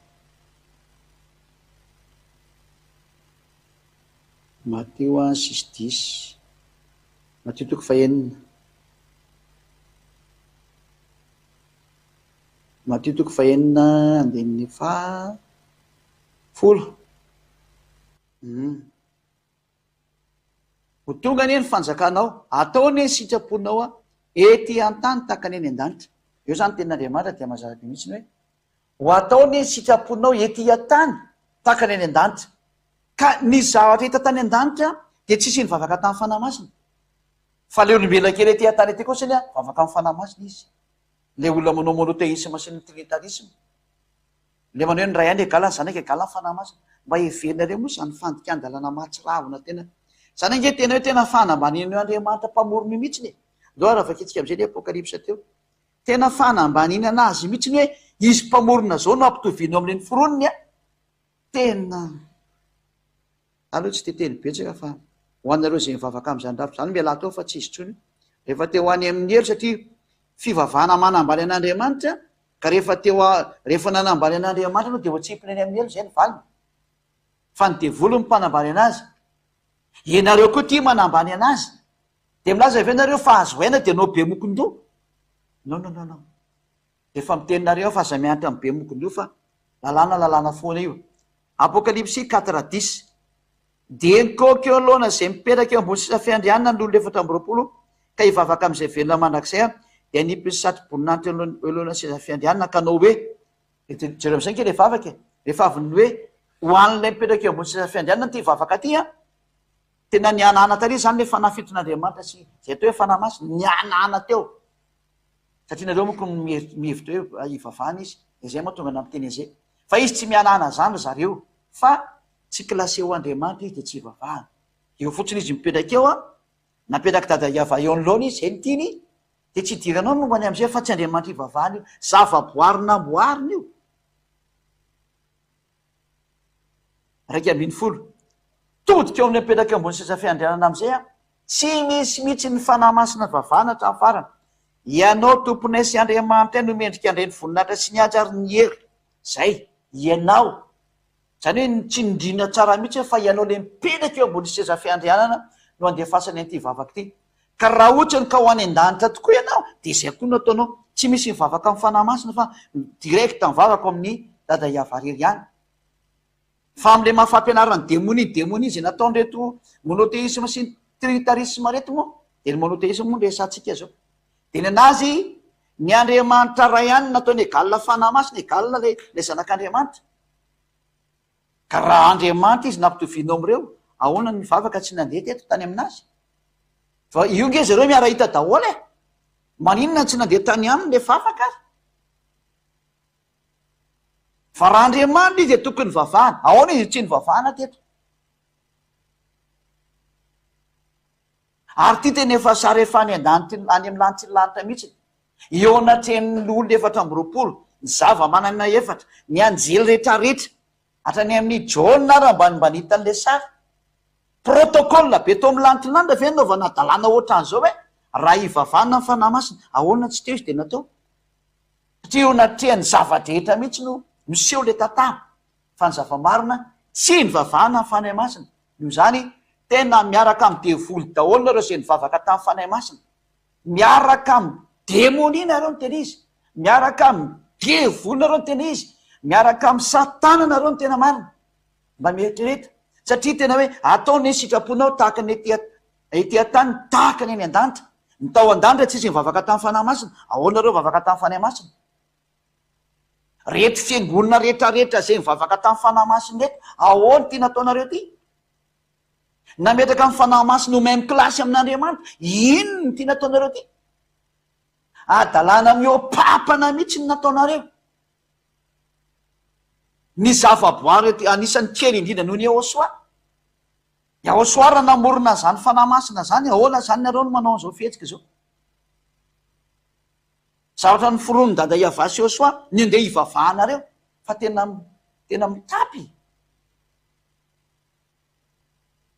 Matio a six dix. Matio toko fahenina. Matio toko fahenina andininy faha folo. Hum. Ho tonga anie ny fanjakanao, atao anie ny sitraponao ety an-tany tahaka ny any an-danitra. Eo izany ny tenin'Andriamanitra dia mazava be mihitsy ny hoe, ho atao anie ny sitraponao ety an-tany tahaka ny any an-danitra. Ka ny zavatra hita tany an-danitra dia tsisy nivavaka tamin'ny Fanahy Masina. Fa ilay olombelona kely ety an-tany ety kosa anie mivavaka amin'ny Fanahy Masina izy. Ilay olona manao monothéisme sy ny trinitarisme. Ilay manao hoe ny Ray ihany égale ny Zanaka égale ny Fanahy Masina. Mba heverinareo moa izany fandikan-dalàna mahatsiravina tena. Izany ange tena hoe tena fanambaniana io Andriamanitra mpamorona io mihitsiny e. Ndao ary vakintsika amin'izay ny Apokalypsa teo. Tena fanambaniana anazy mihitsiny hoe izy mpamorona izao no ampitovianao amin'ilay noforoniny a. Tena. Aleo tsy te teny betsaka fa ho anareo izay mivavaka amin'izany rafitra izany mialà tao fa tsy izy intsony. Rehefa te ho any amin'ny helo satria fivavahana manambany an'Andriamanitra Ka rehefa teo rehefa nanambany an'Andriamanitra aloha dia voatsipiny any amin'ny helo izay ny valiny. Fa ny devoly no mpanambany anazy. Ianareo koa tia manambany anazy. Dia milaza ve nareo fa azo aina dia anao be mokondoha? Non non non non. Efa miteny nareo aho fa aza miantra amin'ny be mokondoha fa lalàna lalàna foana io. Apokalypsy quatre dix. Dia nikaoka eo anoloana izay mipetraka eo ambony seza fiandrianana ny olona 24 ka hivavaka amin'izay velona mandrakizay aho, dia hanipy ny satroboninahitra eo anoloan'ny seza fiandrianana ka hanao hoe, Dia jereo amin'izay ange ilay vavaka e! Rehefa avy ny hoe ho an'ilay mipetraka eo ambony seza fiandrianana ity vavaka ity an, tena nihanahana tary izany ilay fanahy fiton'Andriamanitra sy izay atao hoe fanahy masina, nihanahana teo. Satria nareo manko mihevitra hoe hivavahana izy, dia izay mahatonga nampiteny an'izay. Fa izy tsy mihanahana izany ry zareo, fa Tsy classé ho Andriamanitra izy dia tsy ivavahana. Eo fotsiny izy mipetraka eo an, napetrak'i Dada Yava eo anoloana izy, izay no tiany, dia tsy idiranao ny momba ny amin'izay fa tsy Andriamanitra ivavahana io. Zavaboary namboarina io. 11. Todika eo amin'ny apetraka eo ambony seza fiandrianana amin'izay an, tsy misy mihitsy ny Fanahy Masina vavahana hatramin'ny farany. Ianao Tomponay sy Andriamanitray no mendrika handray ny voninahitra sy ny haja ary ny hery. Izay. Ianao. Izany hoe nitsindriana tsara mihitsy hoe fa ianao ilay mipetraka eo ambony seza fiandrianana no andefasany an'ity vavaka ity. Ka raha ohatrany ka ho any an-danitra tokoa ianao dia izay koa no ataonao. Tsy misy mivavaka amin'ny Fanahy Masina fa direct mivavaka ao amin'ny Dada Yavah irery ihany. Fa amin'ilay maha fampianaran'ny demonia ny demonia izay nataon'ireto monothéisme sy ny trinitarisme ireto moa dia ny monothéisme moa no resahantsika izao. Dia ny an'azy, ny Andriamanitra Ray ihany no nataony égal Fanahy Masina, égal ilay ilay Zanak'Andriamanitra. Ka raha Andriamanitra izy nampitovianao amin'ireo, ahoana ny vavaka tsy nandeha teto tany aminazy? Fa io nge zareo miara-hita daholo e! Maninona no tsy nandeha tany aminy le vavaka ary? Fa raha Andriamanitra izy dia tokony nivavahana. Ahoana izy tsy nivavahana teto? Ary ity tena efa sary efa any an-danitra any amin'ny lanitry ny lanitra mihitsy. Eo anatrehan'ny loholona 24, ny zava-manana efatra, ny anjely rehetrarehetra, hatrany amin'ny Jaona ary mba mba nahita an'ilay sary. Protocole be tao amin'ny lanitry ny lanitra ve nanaovana hadalana ohatran'izao hoe raha hivavahana ny Fanahy Masina, ahoana tsy teo izy dia natao? Satria eo anatrehan'ny zava-drehetra mihitsy no miseho ilay tantara. Fa ny zava-marina, tsy nivavahana ny Fanahy Masina. Noho izany, tena miaraka amin'ny devoly daholo nareo izay nivavaka tamin'ny Fanahy Masina. Miaraka amin'ny demonia nareo no tena izy. Miaraka amin'ny devoly nareo no tena izy. Miaraka amin'ny satana nareo no tena marina. Mba mieritrereta. Satria tena hoe atao ny sitraponao tahaka ny ety ety an-tany tahaka ny any an-danitra. Ny tao an-danitra tsisy nivavaka tamin'ny Fanahy Masina. Ahoana nareo vavaka tamin'ny Fanahy Masina? Reto fiangonana rehetra rehetra izay nivavaka tamin'ny Fanahy Masina reto, ahoana ity nataonareo ity? Nametraka ny Fanahy Masina ho même classe amin'Andriamanitra, inona ity nataonareo ity? Hadalana mihoa-papana mihitsy ny nataonareo. Ny zavaboary ety anisan'ny kely indrindra noho ny Yehosua. Yahosua raha namorona an'izany Fanahy Masina izany, ahoana izany nareo no manao an'izao fihetsika izao? Zavatra noforonin'i Dada Yavah sy Yosua ny andeha hivavahanareo fa tena tena mitapy.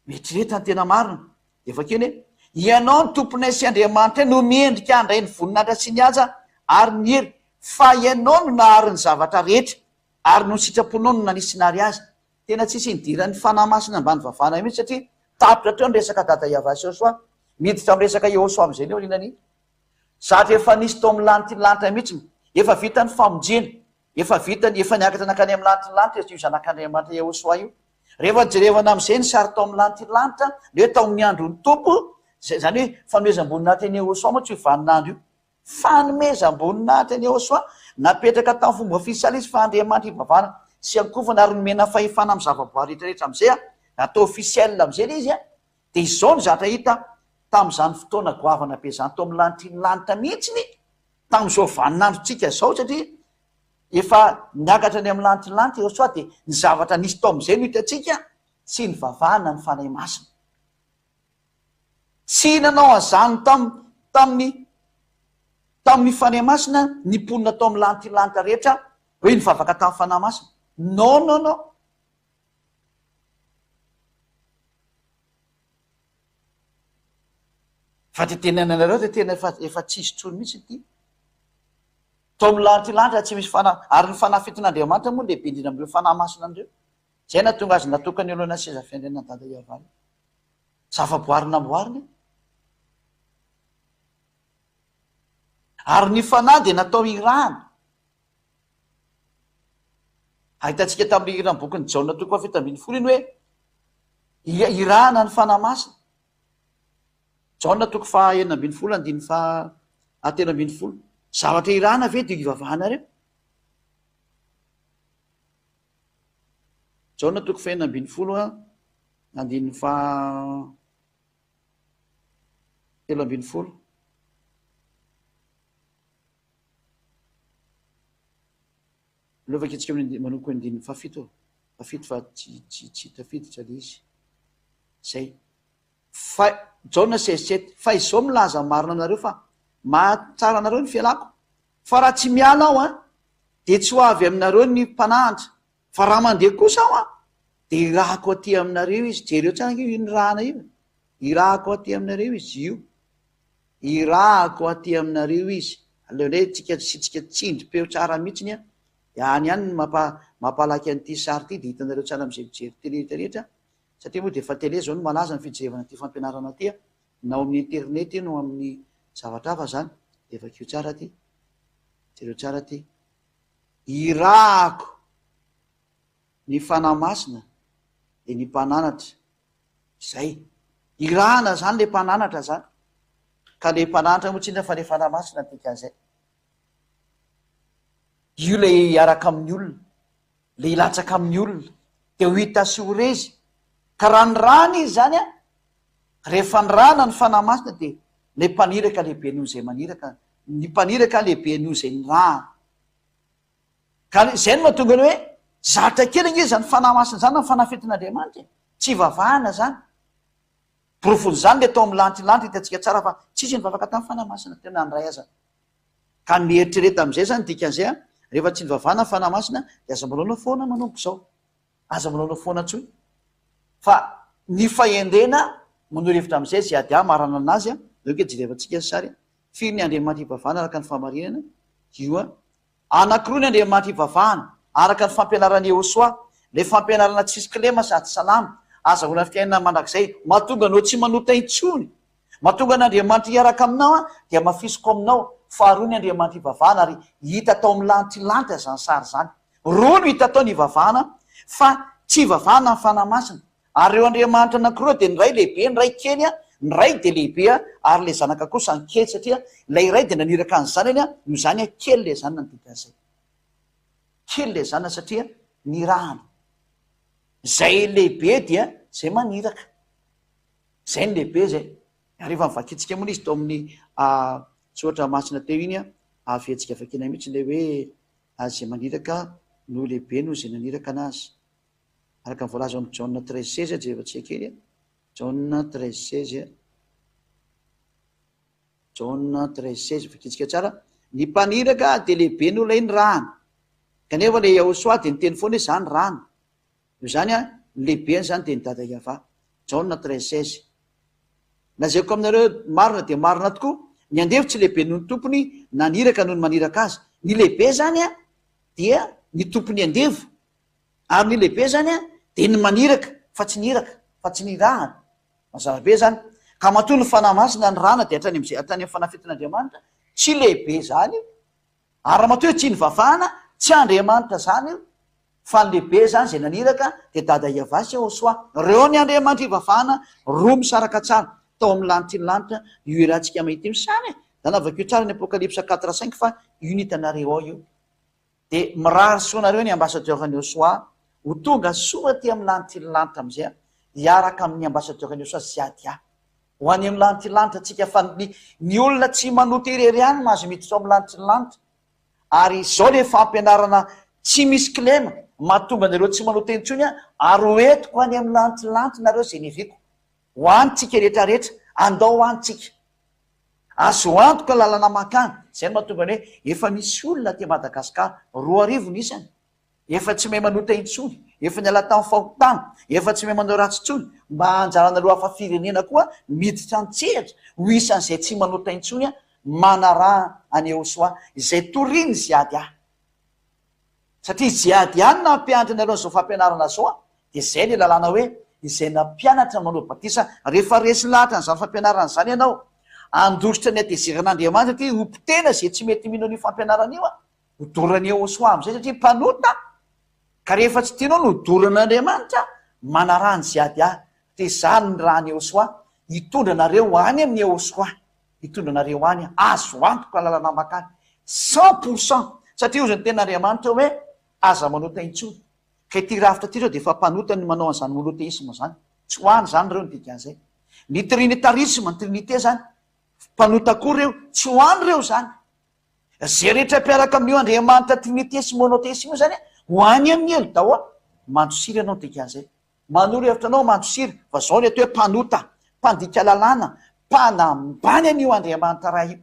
Mieritrereta ny tena marina. Dia vakeo ny hoe, Ianao no Tomponay sy Andriamanitray no mendrika handray ny voninahitra sy ny haja ary ny hery, fa Ianao no nahary ny zavatra rehetra, ary noho ny sitraponao no nanisinary azy. Tena tsisy nidiran'ny Fanahy Masina ambany vavana mihitsy satria tapitra hatreo ny resaka Dada Yavah sy Yosua. Miditra amin'ny resaka Yehosua amin'izay ny aorianan'iny. Zatra efa nisy tao amin'ny lanitry ny lanitra mihitsy. Efa vita ny famonjena. Efa vita ny, efa niakatra nankany amin'ny lanitry ny lanitra io Zanak'Andriamanitra Yehosua io. Rehefa jerevana amin'izay ny sary tao amin'ny lanitry ny lanitra, ny hoe tao amin'ny andron'ny Tompo, izay, izany hoe fanomezam-boninahitra an'i Yehosua mantsy io vaninandro io. Fanomezam-boninahitra an'i Yehosua, napetraka tamin'ny fomba ofisialy izy fa Andriamanitra ivavahana sy ankofana ary nomena fahefana amin'ny zavaboary rehetra rehetra amin'izay, natao officiel amin'izay ilay izy, Dia izao ny zatra hita tamin'izany fotoana goavana be izany tao amin'ny lanitry ny lanitra mihitsy ny tamin'izao vaninandrontsika izao satria efa niakatra any amin'ny lanitry ny lanitra Yehosua dia ny zavatra nisy tao amin'izay no hitantsika tsy nivavahana ny Fanahy Masina. Tsy nanao an'izany tam tamin'ny tamin'ny Fanahy Masina ny mponina tao amin'ny lanitry ny lanitra rehetra hoe nivavaka tamin'ny Fanahy Masina. Non non non. Fa ty tenenana anareo de tena efa efa tsisy tsony mihitsy ity. Tao amin'ny lanitra lanitra tsy misy fanahy ary ny fanahy fiton'Andriamanitra moa lehibe indrindra amin'ireo fanahy masina an'ireo. Zay nahatonga azy natokana eo alohan'ny seza fiandrianan'i Dada Iavah io. Zavaboary namboarina io. Ary ny fanahy dia natao hirahana. Ahitantsika tamin'ilay hiran'ny bokin'i Jaona toko faha-17 iny hoe irahana ny Fanahy Masina. Jaona toko faha-16 andininy faha-13. Zavatra irahana ve dia ivavahanareo? Jaona toko faha-16 andininy faha-13. Aleo vakintsika amin'ny andininy, manomboka amin'ny andininy fahafito, fahafito fa tsy, tsy, tsy tafiditra ilay izy. Izay. Fa, Jaona 16 sept, fa izao milaza marina aminareo fa mahatsara anareo ny fialako, fa raha tsy miala aho an, dia tsy ho avy aminareo ny Mpananatra, fa raha mandeha kosa aho an, dia hirahako aty aminareo izy. Jereo tsara ange io nirahana io e. Hirahako aty aminareo izy io. Irahako aty aminareo izy. Aleo indray tsika asiantsika tsindrim-peo tsara mihitsiny an! Dia any ihany ny mampa mampalaky an'ity sary ity dia hitanareo tsara amin'izay mijery télé rehetra rehetra satria moa dia efa télé izao no malaza ny fijerevana ity fampianarana ity an! Na ao amin'ny internet io no amin'ny zavatra hafa izany. Dia vakio tsara ity. Jereo tsara ity. Irahako ny Fanahy Masina dia ny mpananatra. Zay. Irahana zany le mpananatra zany. Ka le mpananatra moa tsy inona fa le Fanahy Masina ny dikan'izay. Io le hiaraka amin'ny olona, le hilatsaka amin'ny olona, de ho hita sy ho rezy. Ka raha nirahana izy zany an, rehefa nirahana ny Fanahy Masina dia le mpaniraka lehibe noho izay maniraka, ny mpaniraka lehibe noho izay nirahana. Ka izay no mahatonga ny hoe zatra kely ange izany Fanahy Masina izany amin'ny fanafetin'Andriamanitra e! Tsy ivavahana izany. Porofon'izany ilay tao amin'ny lantilanty hitantsika tsara fa tsisy nivavaka tamin'ny Fanahy Masina teo na ny iray aza. Ka mieritrereta amin'izay izany dikan'izay an, rehefa tsy nivavahana ny Fanahy Masina dia aza manaonao foana manomboka izao. Aza manaonao foana intsony. Fa ny fahendrena manoro hevitra amin'izay izay ady ahy marana anazy an, aleo ange jerevantsika ny sary an. Firy ny Andriamanitra ivavahana araka ny fahamarinana? Io an. Anankiroa ny Andriamanitra ivavahana, araka ny fampianaran'i Yehosua, ilay fampianarana tsisy kilema sady salama, azahoana fiainana mandrakizay, mahatonga anao tsy manota intsony, mahatonga an'Andriamanitra hiaraka aminao an, dia hamafisiko aminao, faharoa ny Andriamanitra ivavahana, ary hita tao amin'ny lantilanty izany sary izany. Roa no hita tao ny ivavahana, fa tsy ivavahana ny Fanahy Masina. Ary ireo Andriamanitra anankiroa dia ny iray lehibe, ny iray kely, ny Ray dia lehibe ary ilay Zanaka kosa ny kely satria ilay Ray dia naniraka ny Zanany, noho izany kely ilay Zanany ny dikan'izay. Kely ilay Zanany satria nirahana. Izay lehibe dia izay maniraka. Izay ny lehibe izay. Ary efa novakintsika moa izy tao amin'ny soratra masina teo iny, averintsika vakiana mihitsy ilay hoe izay maniraka no lehibe noho izay naniraka anazy. Araka ny voalaza ao amin'ny Jaona 13 16, jerevantsika kely. Jaona 13 16. Jaona 13 16, vakintsika tsara. Ny mpaniraka dia lehibe noho ilay nirahana. Kanefa ilay Yahosoa dia niteny foana hoe za nirahana. Noho izany, ny lehibeny izany dia ny Dada Yavah. Jaona 13 16. Lazaiko aminareo marina dia marina tokoa, ny andevo tsy lehibe noho ny tompony, na ny iraka noho ny maniraka azy. Ny lehibe izany dia ny tompon'ny andevo. Ary ny lehibe zany an, dia ny maniraka fa tsy ny iraka, fa tsy ny irahana. Mazava be zany. Ka matoa ny Fanahy Masina nirahana dia hatrany amin'izay, hatrany amin'ny fanafetin'Andriamanitra, tsy lehibe zany io. Ary raha matoa hoe tsy nivavahana, tsy Andriamanitra zany io, fa ny lehibe zany izay naniraka dia Dada Yavah sy Yahoshuah. Reo ny Andriamanitra ivavahana, roa misaraka tsara, tao amin'ny lanitry ny lanitra, io iarahantsika mahita io ny sary e! Zany vakio tsara ny Apokalypsa 4 5 fa io ny hitanareo ao io. Dia mirary soa anareo ny ambassadeur ny Osoa ho tonga soa aty amin'ny lanitry ny lanitra amin'izay hiaraka amin'ny ambassadeur ny Osoa Ziadia. Ho any amin'ny lanitry ny lanitra tsika fa ny ny olona tsy manota irery ihany mahazo miditra ao amin'ny lanitry ny lanitra. Ary izao le fampianarana tsy misy kilema mahatonga anareo tsy manota intsony ary ho entiko any amin'ny lanitry ny lanitra nareo izay niriko. Ho any tsika rehetra rehetra, andao ho any tsika. Azo antoka lalana mankany. Izay no mahatonga ny hoe efa misy olona aty Madagascar, 2000 ny isany, efa tsy mahay manota intsony, efa niala tamin'ny fahotana, efa tsy mahay manao ratsy intsony, mba anjaranareo hafa firenena koa miditra an-tsehatra ho isan'izay tsy manota intsony manaraha an'i Yehosua izay torian'i Ziadia. Satria Ziadia no nampianatra anareo an'izao fampianarana izao Dia izay ilay lalàna hoe izay nampianatra manao batisa, rehefa resy lahatra an'izany fampianarana izany ianao, handositra ny hatezeran'Andriamanitra satria ho potehina izay tsy mety mino an'io fampianarana io, hodoran'i Yehosua amin'izay satria mpanota, ka rehefa tsy tianao ny hodoran'Andriamanitra, manaraha an'i Ziadia, satria izaho no nirahan'i Yehosua hitondra anareo any amin'i Yehosua, hitondra anareo any, azo antoka lalana mankany, 100%, satria hozy ny tenin'Andriamanitra hoe aza manota intsony. Ka ity rafitra ity zao dia efa mpanota ny manao an'izany monotheisme zany. Tsy ho any zany ireo ny dikan'izay. Ny trinitarisme, ny trinité zany, mpanota koa ireo, tsy ho any ireo zany. Ze rehetra mpiaraka amin'io Andriamanitra trinité sy monotheisme io zany, ho any amin'ny helo daholo. Mandosira ianao ny dikan'izay. Manoro hevitra anao mandosira, fa zao ny atao hoe mpanota, mpandika lalàna, mpanambany an'io Andriamanitra Ray io.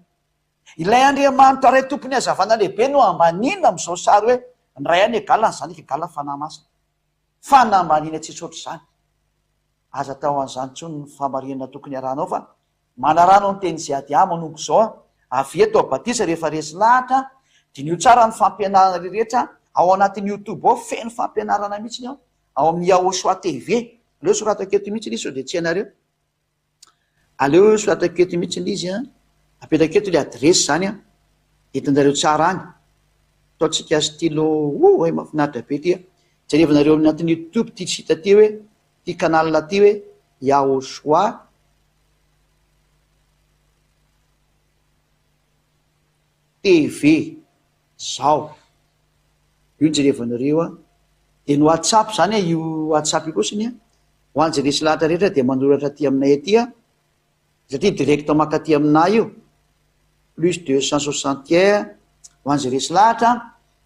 Ilay Andriamanitra Ray Tompon'ny hazavana lehibe no ambaniana amin'izao sary hoe ny Ray any égale ny Zanaka égale ny Fanahy Masina. Fanambaniana tsisy ohatr'izany. Aza atao an'izany intsony ny fahamarinana tokony harahanao fa manarano ny teny Ziadia manomboka izao avy eto a batisa rehefa resy lahatra diniho tsara ny fampianarana rehetra ao anatin'ny youtube ao feno fampianarana mihitsy ao ao amin'ny Yahoshua TV aleo soratako eto mihitsy ilay izy sao dia tsy hainareo. Aleo soratako eto mihitsy ilay izy an, apetrako eto ilay adiresy izany an, hitanareo tsara any. Ataontsika stylo, oh hay mahafinaritra be ity an. Jerevanareo amin'ny anatin'ny youtube ity site ity hoe, ity canal ity hoe Yahoshua. TV zao. Io jerevanareo a. Dia ny WhatsApp zany a, io WhatsApp io kosa ny a, ho an'izay resy lahatra rehetra dia manoratra aty aminay aty a, satria direct mankaty aminay io, plus 261, ho an'izay resy lahatra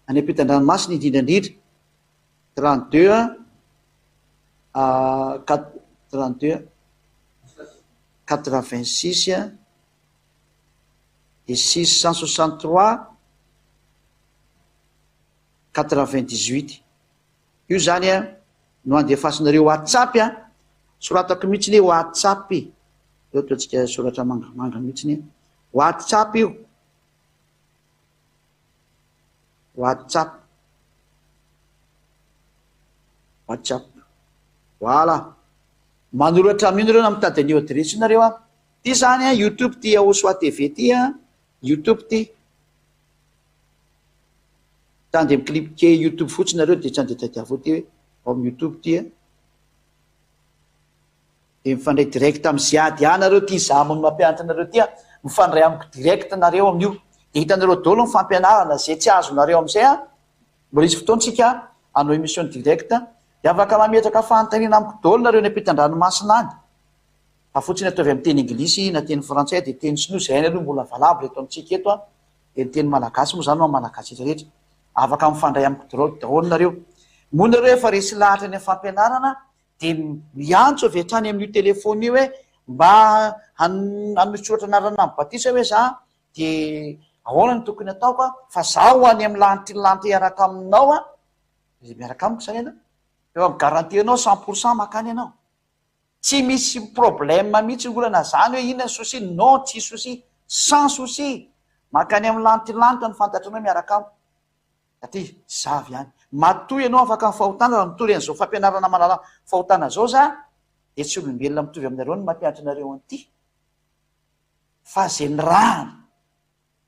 any ampitan-dranomasina indrindra indrindra, 32 a, 32 86 et 663 98. Io zany a no andefasinareo WhatsApp a, soratako mihitsy ny hoe WhatsApp, eo ataontsika soratra mangamanga mihitsy ny WhatsApp io, WhatsApp, WhatsApp, voilà. Manoratra amin'io nareo na mitady an'io adiresy io nareo a. Ty zany a YouTube ty Yahosoa TV ty a, YouTube ty. Tsy andeha mi-cliquer YouTube fotsiny nareo dia tsy andeha tadiavo ty hoe ao amin'ny YouTube ty a. Dia mifandray direct amin'ny Ziady ahy nareo ty, za no mampianatra anareo ty a, mifandray amiko direct nareo amin'io. Dia hitanareo daholo ny fampianarana izay tsy azonareo amin'izay a. Mbola hisy fotoana tsika hanao émission direct dia afaka mametraka fanontaniana amiko daholo nareo any ampitan-dranomasina any. Fa fotsiny ataovy amin'ny teny anglisy na teny frantsay dia teny sinoa izay hainy aloha mbola valable eto amintsika eto a. Dia ny teny malagasy moa izany ho an'ny malagasy rehetra rehetra. Afaka mifandray amiko daholo daholo nareo. Moa nareo efa resy lahatra any amin'ny fampianarana dia miantso avy hatrany amin'io téléphone io hoe mba hanosoratra anarana amin'ny batisa hoe za dia ahoana no tokony ataoko a, fa zaho any amin'ny lanitry ny lanitra hiaraka aminao a, dia miaraka amiko izany ianao, efa mi-garantie anao 100% mankany ianao. Tsy misy problème mihitsy ny olana zany hoe inona ny souci, non tsy souci, sans souci, mankany amin'ny lanitry ny lanitra no fantatranao miaraka amiko, satria za avy any. Matoa ianao afaka amin'ny fahotana, raha mitory an'izao fampianarana manala fahotana zao za, dia tsy olombelona mitovy aminareo no mampianatra anareo an'ity. Fa ze nirahana,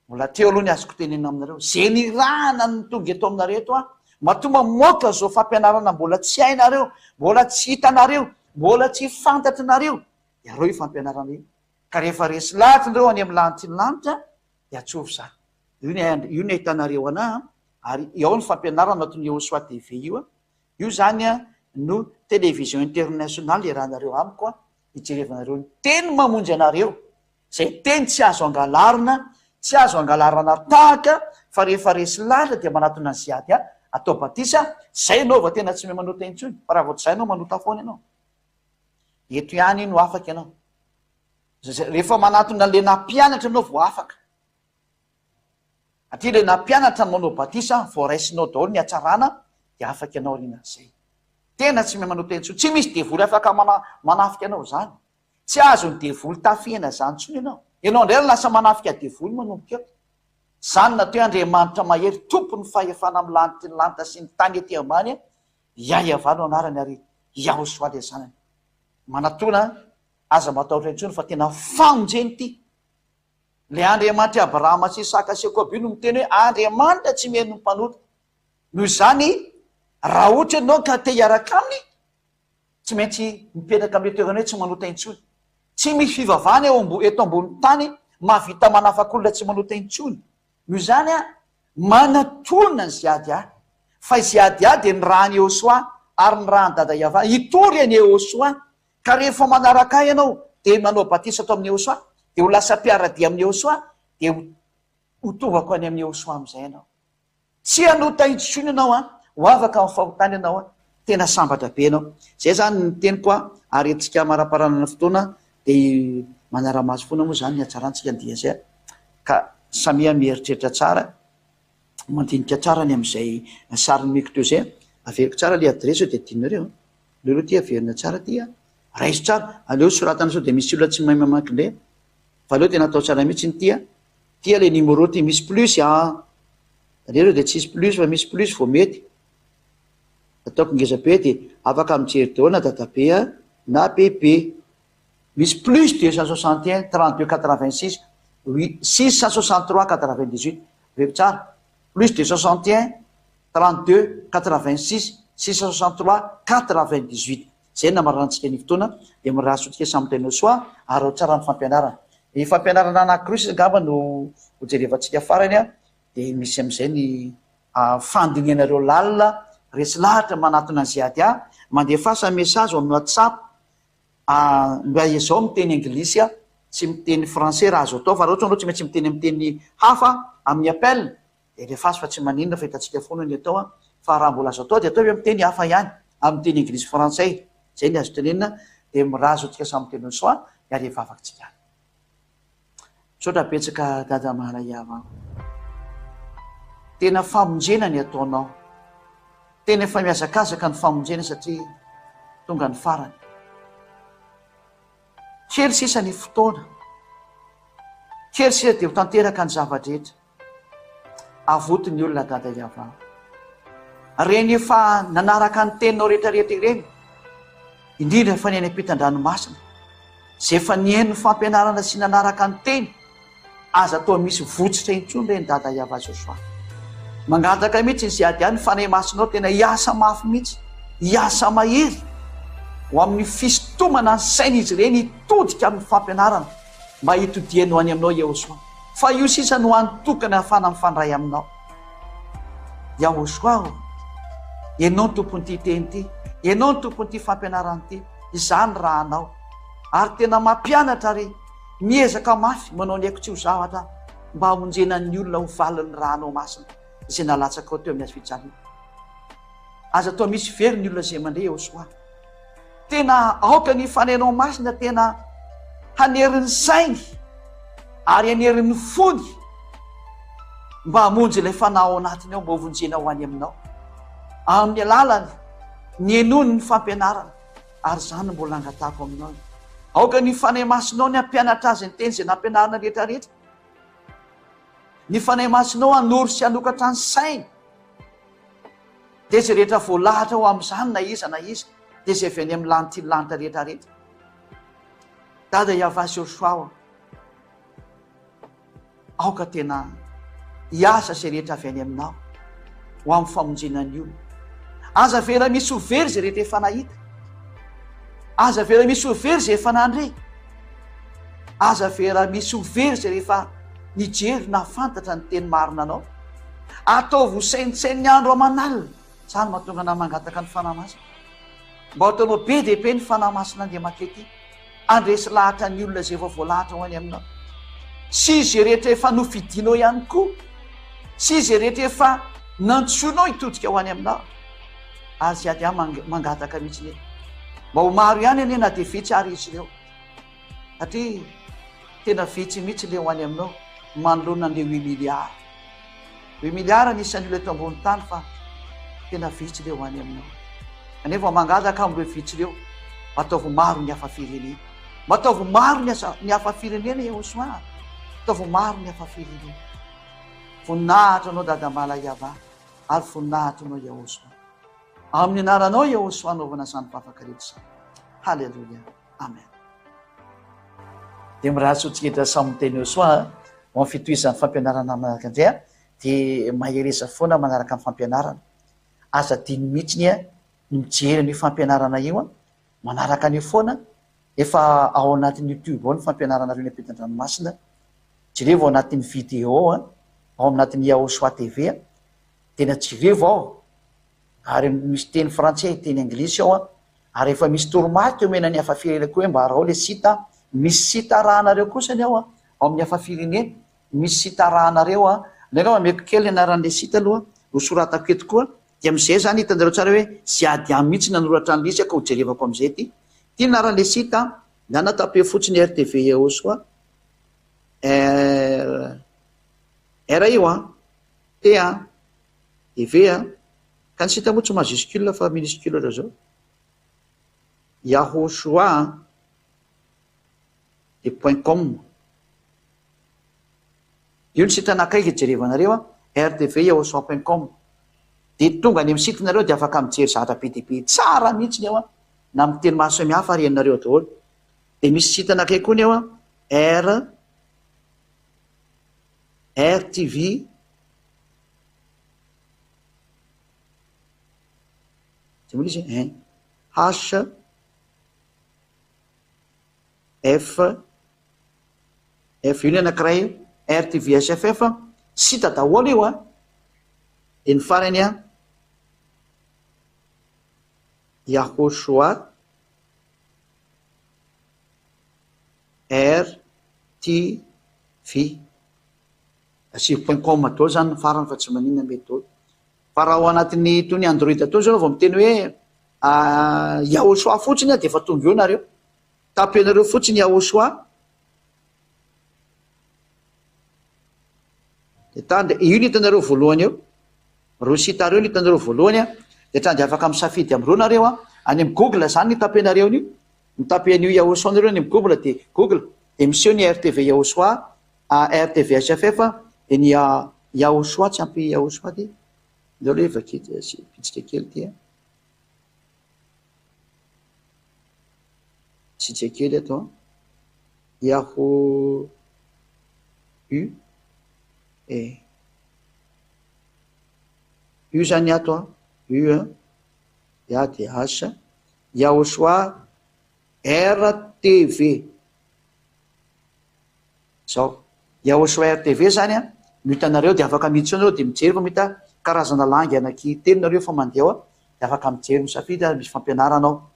mbola teo aloha ny azoko tenenina aminareo, ze nirahana no tonga eto aminareo eto aho, matoa mamoaka zao fampianarana mbola tsy hainareo, mbola tsy hitanareo, mbola tsy fantatrinareo, de areo io fampianarana io, ka rehefa resy lahatra nareo any amin'ny lanitry ny lanitra, de atsovy za. Io ny io ny ahitanareo anah, ary ao ny fampianarana ato ny Yehosoa TV io an, io zany an no télévision internationale iarahanareo amiko an, hijerevanareo ny teny mamonjy anareo, izay teny tsy azo angalarina, tsy azo angalarana tahaka, fa rehefa resy lahatra dia manatona ny ziady ahy, atao batisa, zay ianao vao tena tsy mahay manota intsony, fa raha vao tsy zay ianao manota foana ianao. Eto ihany no afaka ianao. Rehefa manatona an'ilay nampianatra ianao vao afaka. Aty ilay nampianatra ny manao batisa vao raisinao daholo ny hatsarana dia afaka ianao aorianan'izay. Tena tsy mahay manota intsony. Tsy misy devoly afaka manafika anao izany. Tsy azon'ny devoly tafihina izany intsony ianao. Ianao indray no lasa manafika devoly manomboka eto. Izany natao hoe Andriamanitra mahery, tompon'ny fahefana amin'ny lanitry ny lanitra sy ny tany ety ambany, Yahweh no anarany ary Yahoshua ilay zanany. Manatona, aza matahotra intsony fa tena famonjena ity. Ilay Andriamanitr'i Abrahama sy Isaka sy Jakoba io no miteny hoe Andriamanitra tsy mihaino ny mpanota. Noho izany, raha ohatra ianao ka te hiaraka aminy, tsy maintsy mipetraka amin'ilay toerana hoe tsy manota intsony. Tsy misy fivavahana eo ambo eto ambony tany mahavita manafaka olona tsy manota intsony. Noho izany, manatona ny Ziadia. Fa i Ziadia dia nirahan'i Yehosoa ary nirahan'i Dada Yavah hitory an'i Yehosoa Ka rehefa manaraka ahy ianao dia manao batisa ato amin'i Yehosoa, dia ho lasa mpiara-dia amin'i Yehosoa, dia ho tovako any amin'i Yehosoa amin'izay ianao. Tsy hanota intsony ianao an, ho afaka amin'ny fahotana ianao an, tena sambatra be ianao. Izay izany ny teniko an, ary antsika amaraparanana fotoana dia manara-maso foana moa izany ny hatsarantsika ny dia izay an, ka samia mieritreritra tsara, mandinika tsara ny amin'izay sary nomeko teo izay an, averiko tsara ilay adiresy sao dia adinonareo an. Aleo aloha ty averina tsara ty a! Raiso tsara, aleo soratana sao dia misy olona tsy mahay mamaky indray fa aleo tena atao tsara mihitsy ity a! Ty le numéro ty misy plus a! Nareo dia tsisy plus fa misy plus vao mety. Ataoko ngeza be dia afaka mijery daholo na dadabe a na bebe. Misy plus 261 32 86 8 663 98 Averiko tsara plus 261 32 86 663 98 Izay no namaranantsika ny fotoana dia mirary soa antsika samy tena soa ary ao tsara ny fampianarana. Ny fampianarana anankiroa sisa angamba no ho jerevantsika farany. Dia misy amin'izay ny fandinihanareo lalina, resy lahatra manatona an'i Ziadia, mandefasa message ao amin'ny WhatsApp, mba ezao miteny anglisy tsy miteny français raha azo atao, fa raha ohatra ianao tsy maintsy miteny amin'ny teny hafa amin'ny appel dia alefaso fa tsy maninona fa hitantsika foana ny atao fa raha mbola azo atao dia ataovy amin'ny teny hafa ihany, amin'ny teny anglisy frantsay, izay ny azo tenenina, dia mirary antsika samy miteny soa ary hivavaka tsika. Misaotra betsaka Dada Mahalaiava an. Tena famonjena ny ataonao. Tena efa mihazakazaka ny famonjena satria tonga ny farany. Kely sisa ny fotoana. Kely sisa dia ho tanteraka ny zava-drehetra. Avoty ny olona Dada Yavah. Reny efa nanaraka ny teninao rehetra rehetra ireny, indrindra fa ny any ampitan-dranomasina, izay efa nihaino ny fampianarana sy nanaraka ny teny, aza atao misy votsotra intsony ireny Dada Yavah Joshua. Mangataka mihitsy ny Ziadia ny Fanahy Masinao tena hiasa mafy mihitsy, hiasa mahery ho amin'ny fisintomana ny sain'izy ireny hitodika amin'ny fampianarana mba hitodiany ho any aminao Yehosua. Fa io sisa no hany tokana ahafahana mifandray aminao. Yahoshuah ô, Ianao no tompon'ity teny ity, Ianao no tompon'ity fampianarana ity, izaho ny rahanao. Ary tena mampianatra ary miezaka mafy manao ny aiko tsy ho zavatra aho mba hamonjena ny olona ho valin'ny rànao masina izay nalatsakao teo amin'ny hazofijaliana. Aza atao misy very ny olona izay mandre Yahoshuah. Tena aoka ny Fanahinao Masina tena hanery ny sainy ary hanery ny fony mba hamonjy ilay fanahy ao anatiny ao mba hovonjena ho any aminao amin'ny alalany ny henoany ny fampianarana ary izany no mbola angatahako aminao. Aoka ny Fanahy Masinao ny hampianatra azy ny teny izay nampianarina rehetra rehetra. Ny Fanahy Masinao hanoro sy hanokatra ny sainy. Dia izay rehetra voalahatra ho amin'izany na iza na iza, dia izay avy any amin'ny lanity ny lanitra rehetra rehetra. Dada Yavah sy Yoshoa ô, aoka tena hiasa izay rehetra avy any aminao ho amin'ny famonjena ny olona. Aza avela misy ho very izay rehetra efa nahita. Aza avela misy ho very izay efa nandre. Aza avela misy ho very izay rehefa nijery nahafantatra ny teny marina anao. Ataovy ho saintsain'ny andro aman'alina. Izany mahatonga anah mangataka ny Fanahy Masina. Mba ho ataonao be dia be ny Fanahy Masina andeha makety. Handresy lahatra ny olona izay efa voalahatra ho any aminao. Sy izay rehetra efa nofidinao ihany koa. Sy izay rehetra efa nantsoinao hitodika ho any aminao. Ary tsy ady ahy mangataka mihitsy anie. Mba ho maro ihany anie na dia vitsy ary izy ireo. Satria tena vitsy mihitsy le ho any aminao manoloana an'le huit milliards. Huit milliards ny isan'ny olona eto ambony tany fa tena vitsy le ho any aminao. Kanefa mangataka amin'ireo vitsy ireo, mba ataovy maro ny hafa firenena. Mba ataovy maro ny asa ny hafa firenena Yehosoa. Ataovy maro ny hafa firenena. Voninahitra anao Dada Malaiava ary voninahitra anao Yehosoa. Amin'ny anaranao Yehosoa anaovana izany vavaka rehetra izany. Haleloia. Amen. Dia mirary soa antsika rehetra samy miteny eo soa a! Ho amin'ny fitohizan'ny fampianarana manaraka indray a! Dia mahereza foana manaraka ny fampianarana. Aza adino mihitsy ny ny mijery an'io fampianarana io a! Manaraka an'io foana, efa ao anatin'ny youtube ao ny fampianaranareo ny ampitan-dranomasina. Jerevo ao anatin'ny vidéo a! Ao anatin'ny Yahoshua TV a! Tena jerevo ao! Ary misy teny frantsay, teny anglisy ao an! Ary efa misy toromarika omena ny hafa firenena koa hoe mba araho le site an! Misy site arahanareo kosa ny ao an! Ao amin'ny hafa firenena, misy site arahanareo an! Aleo angamba ameko kely ny anaran'le site aloha, ho soratako eto koa, dia amin'izay zany hitanareo tsara hoe Ziadian mihitsy nanoratra an'le izy ka ho jerevako amin'izay ity. Ity ny anaran'le site an! Ndana taper fotsiny RTV Yehosoa, R, R io an! T an! TV a! Ka ny site moa tsy majuscule fa minuscule ohatran'izao. Yahoshuah a! Dia point com. Io ny site anakaiky hijerevanareo a! Rtv yahoshuah point com. Dia tonga any amin'ny site nareo dia afaka mijery zavatra be dia be tsara mihitsy ny ao a! Na amin'ny teny maro samihafa ary henonareo ao daholo. Dia misy site anakay koa ny ao a! R RTV Zay moa izy ein H F F io ny anankiray RTVSFF. Site daholo io an! Dia ny farany an, Yahoshua RTV. Asio point com daholo zany ny farany fa tsy maninona mety daholo. Fa raha ao anatin'ny itony android itony zao vao miteny hoe Yahoshua fotsiny dia efa tonga eo nareo. Tapenareo fotsiny Yahoshua. Dia tany dia io no hitanareo voalohany eo. Ireo site ireo no hitanareo voalohany an. Dia hatrany dia afaka misafidy amin'ireo nareo an. Any amin'ny Google zany no itapenareo an'io. Mitape an'io Yahoshua nareo any amin'ny Google dia Google dia miseho ny RTV Yahoshua, RTV HFF dia ny Yahoshua tsy ampy Yahoshua ty. Ndao aloha vaky pitsika kely ty an. Tsitsika kely ato an. Yahoo U E. Io zany ato an, U an, A dia H, Yahoshua RTV. Zao. Yahoshua RTV zany an, no hitanareo dia afaka miditra ao nareo dia mijery fa mahita karazana langue anaky telo nareo efa mandeha ao an, dia afaka mijery misafidy ary misy fampianarana ao.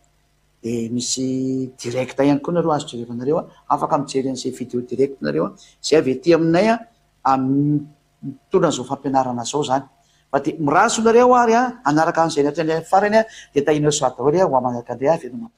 Dia misy direct ihany koa nareo azo jerevanareo an, afaka mijery an'izay video direct nareo an, izay avy aty aminay an, mitondra an'izao fampianarana izao izany. Fa dia mirary soa nareo ary an, hanaraka an'izay hatrany farany an, dia tahinao soa daholo an, ho amanaraka indray an, veloma.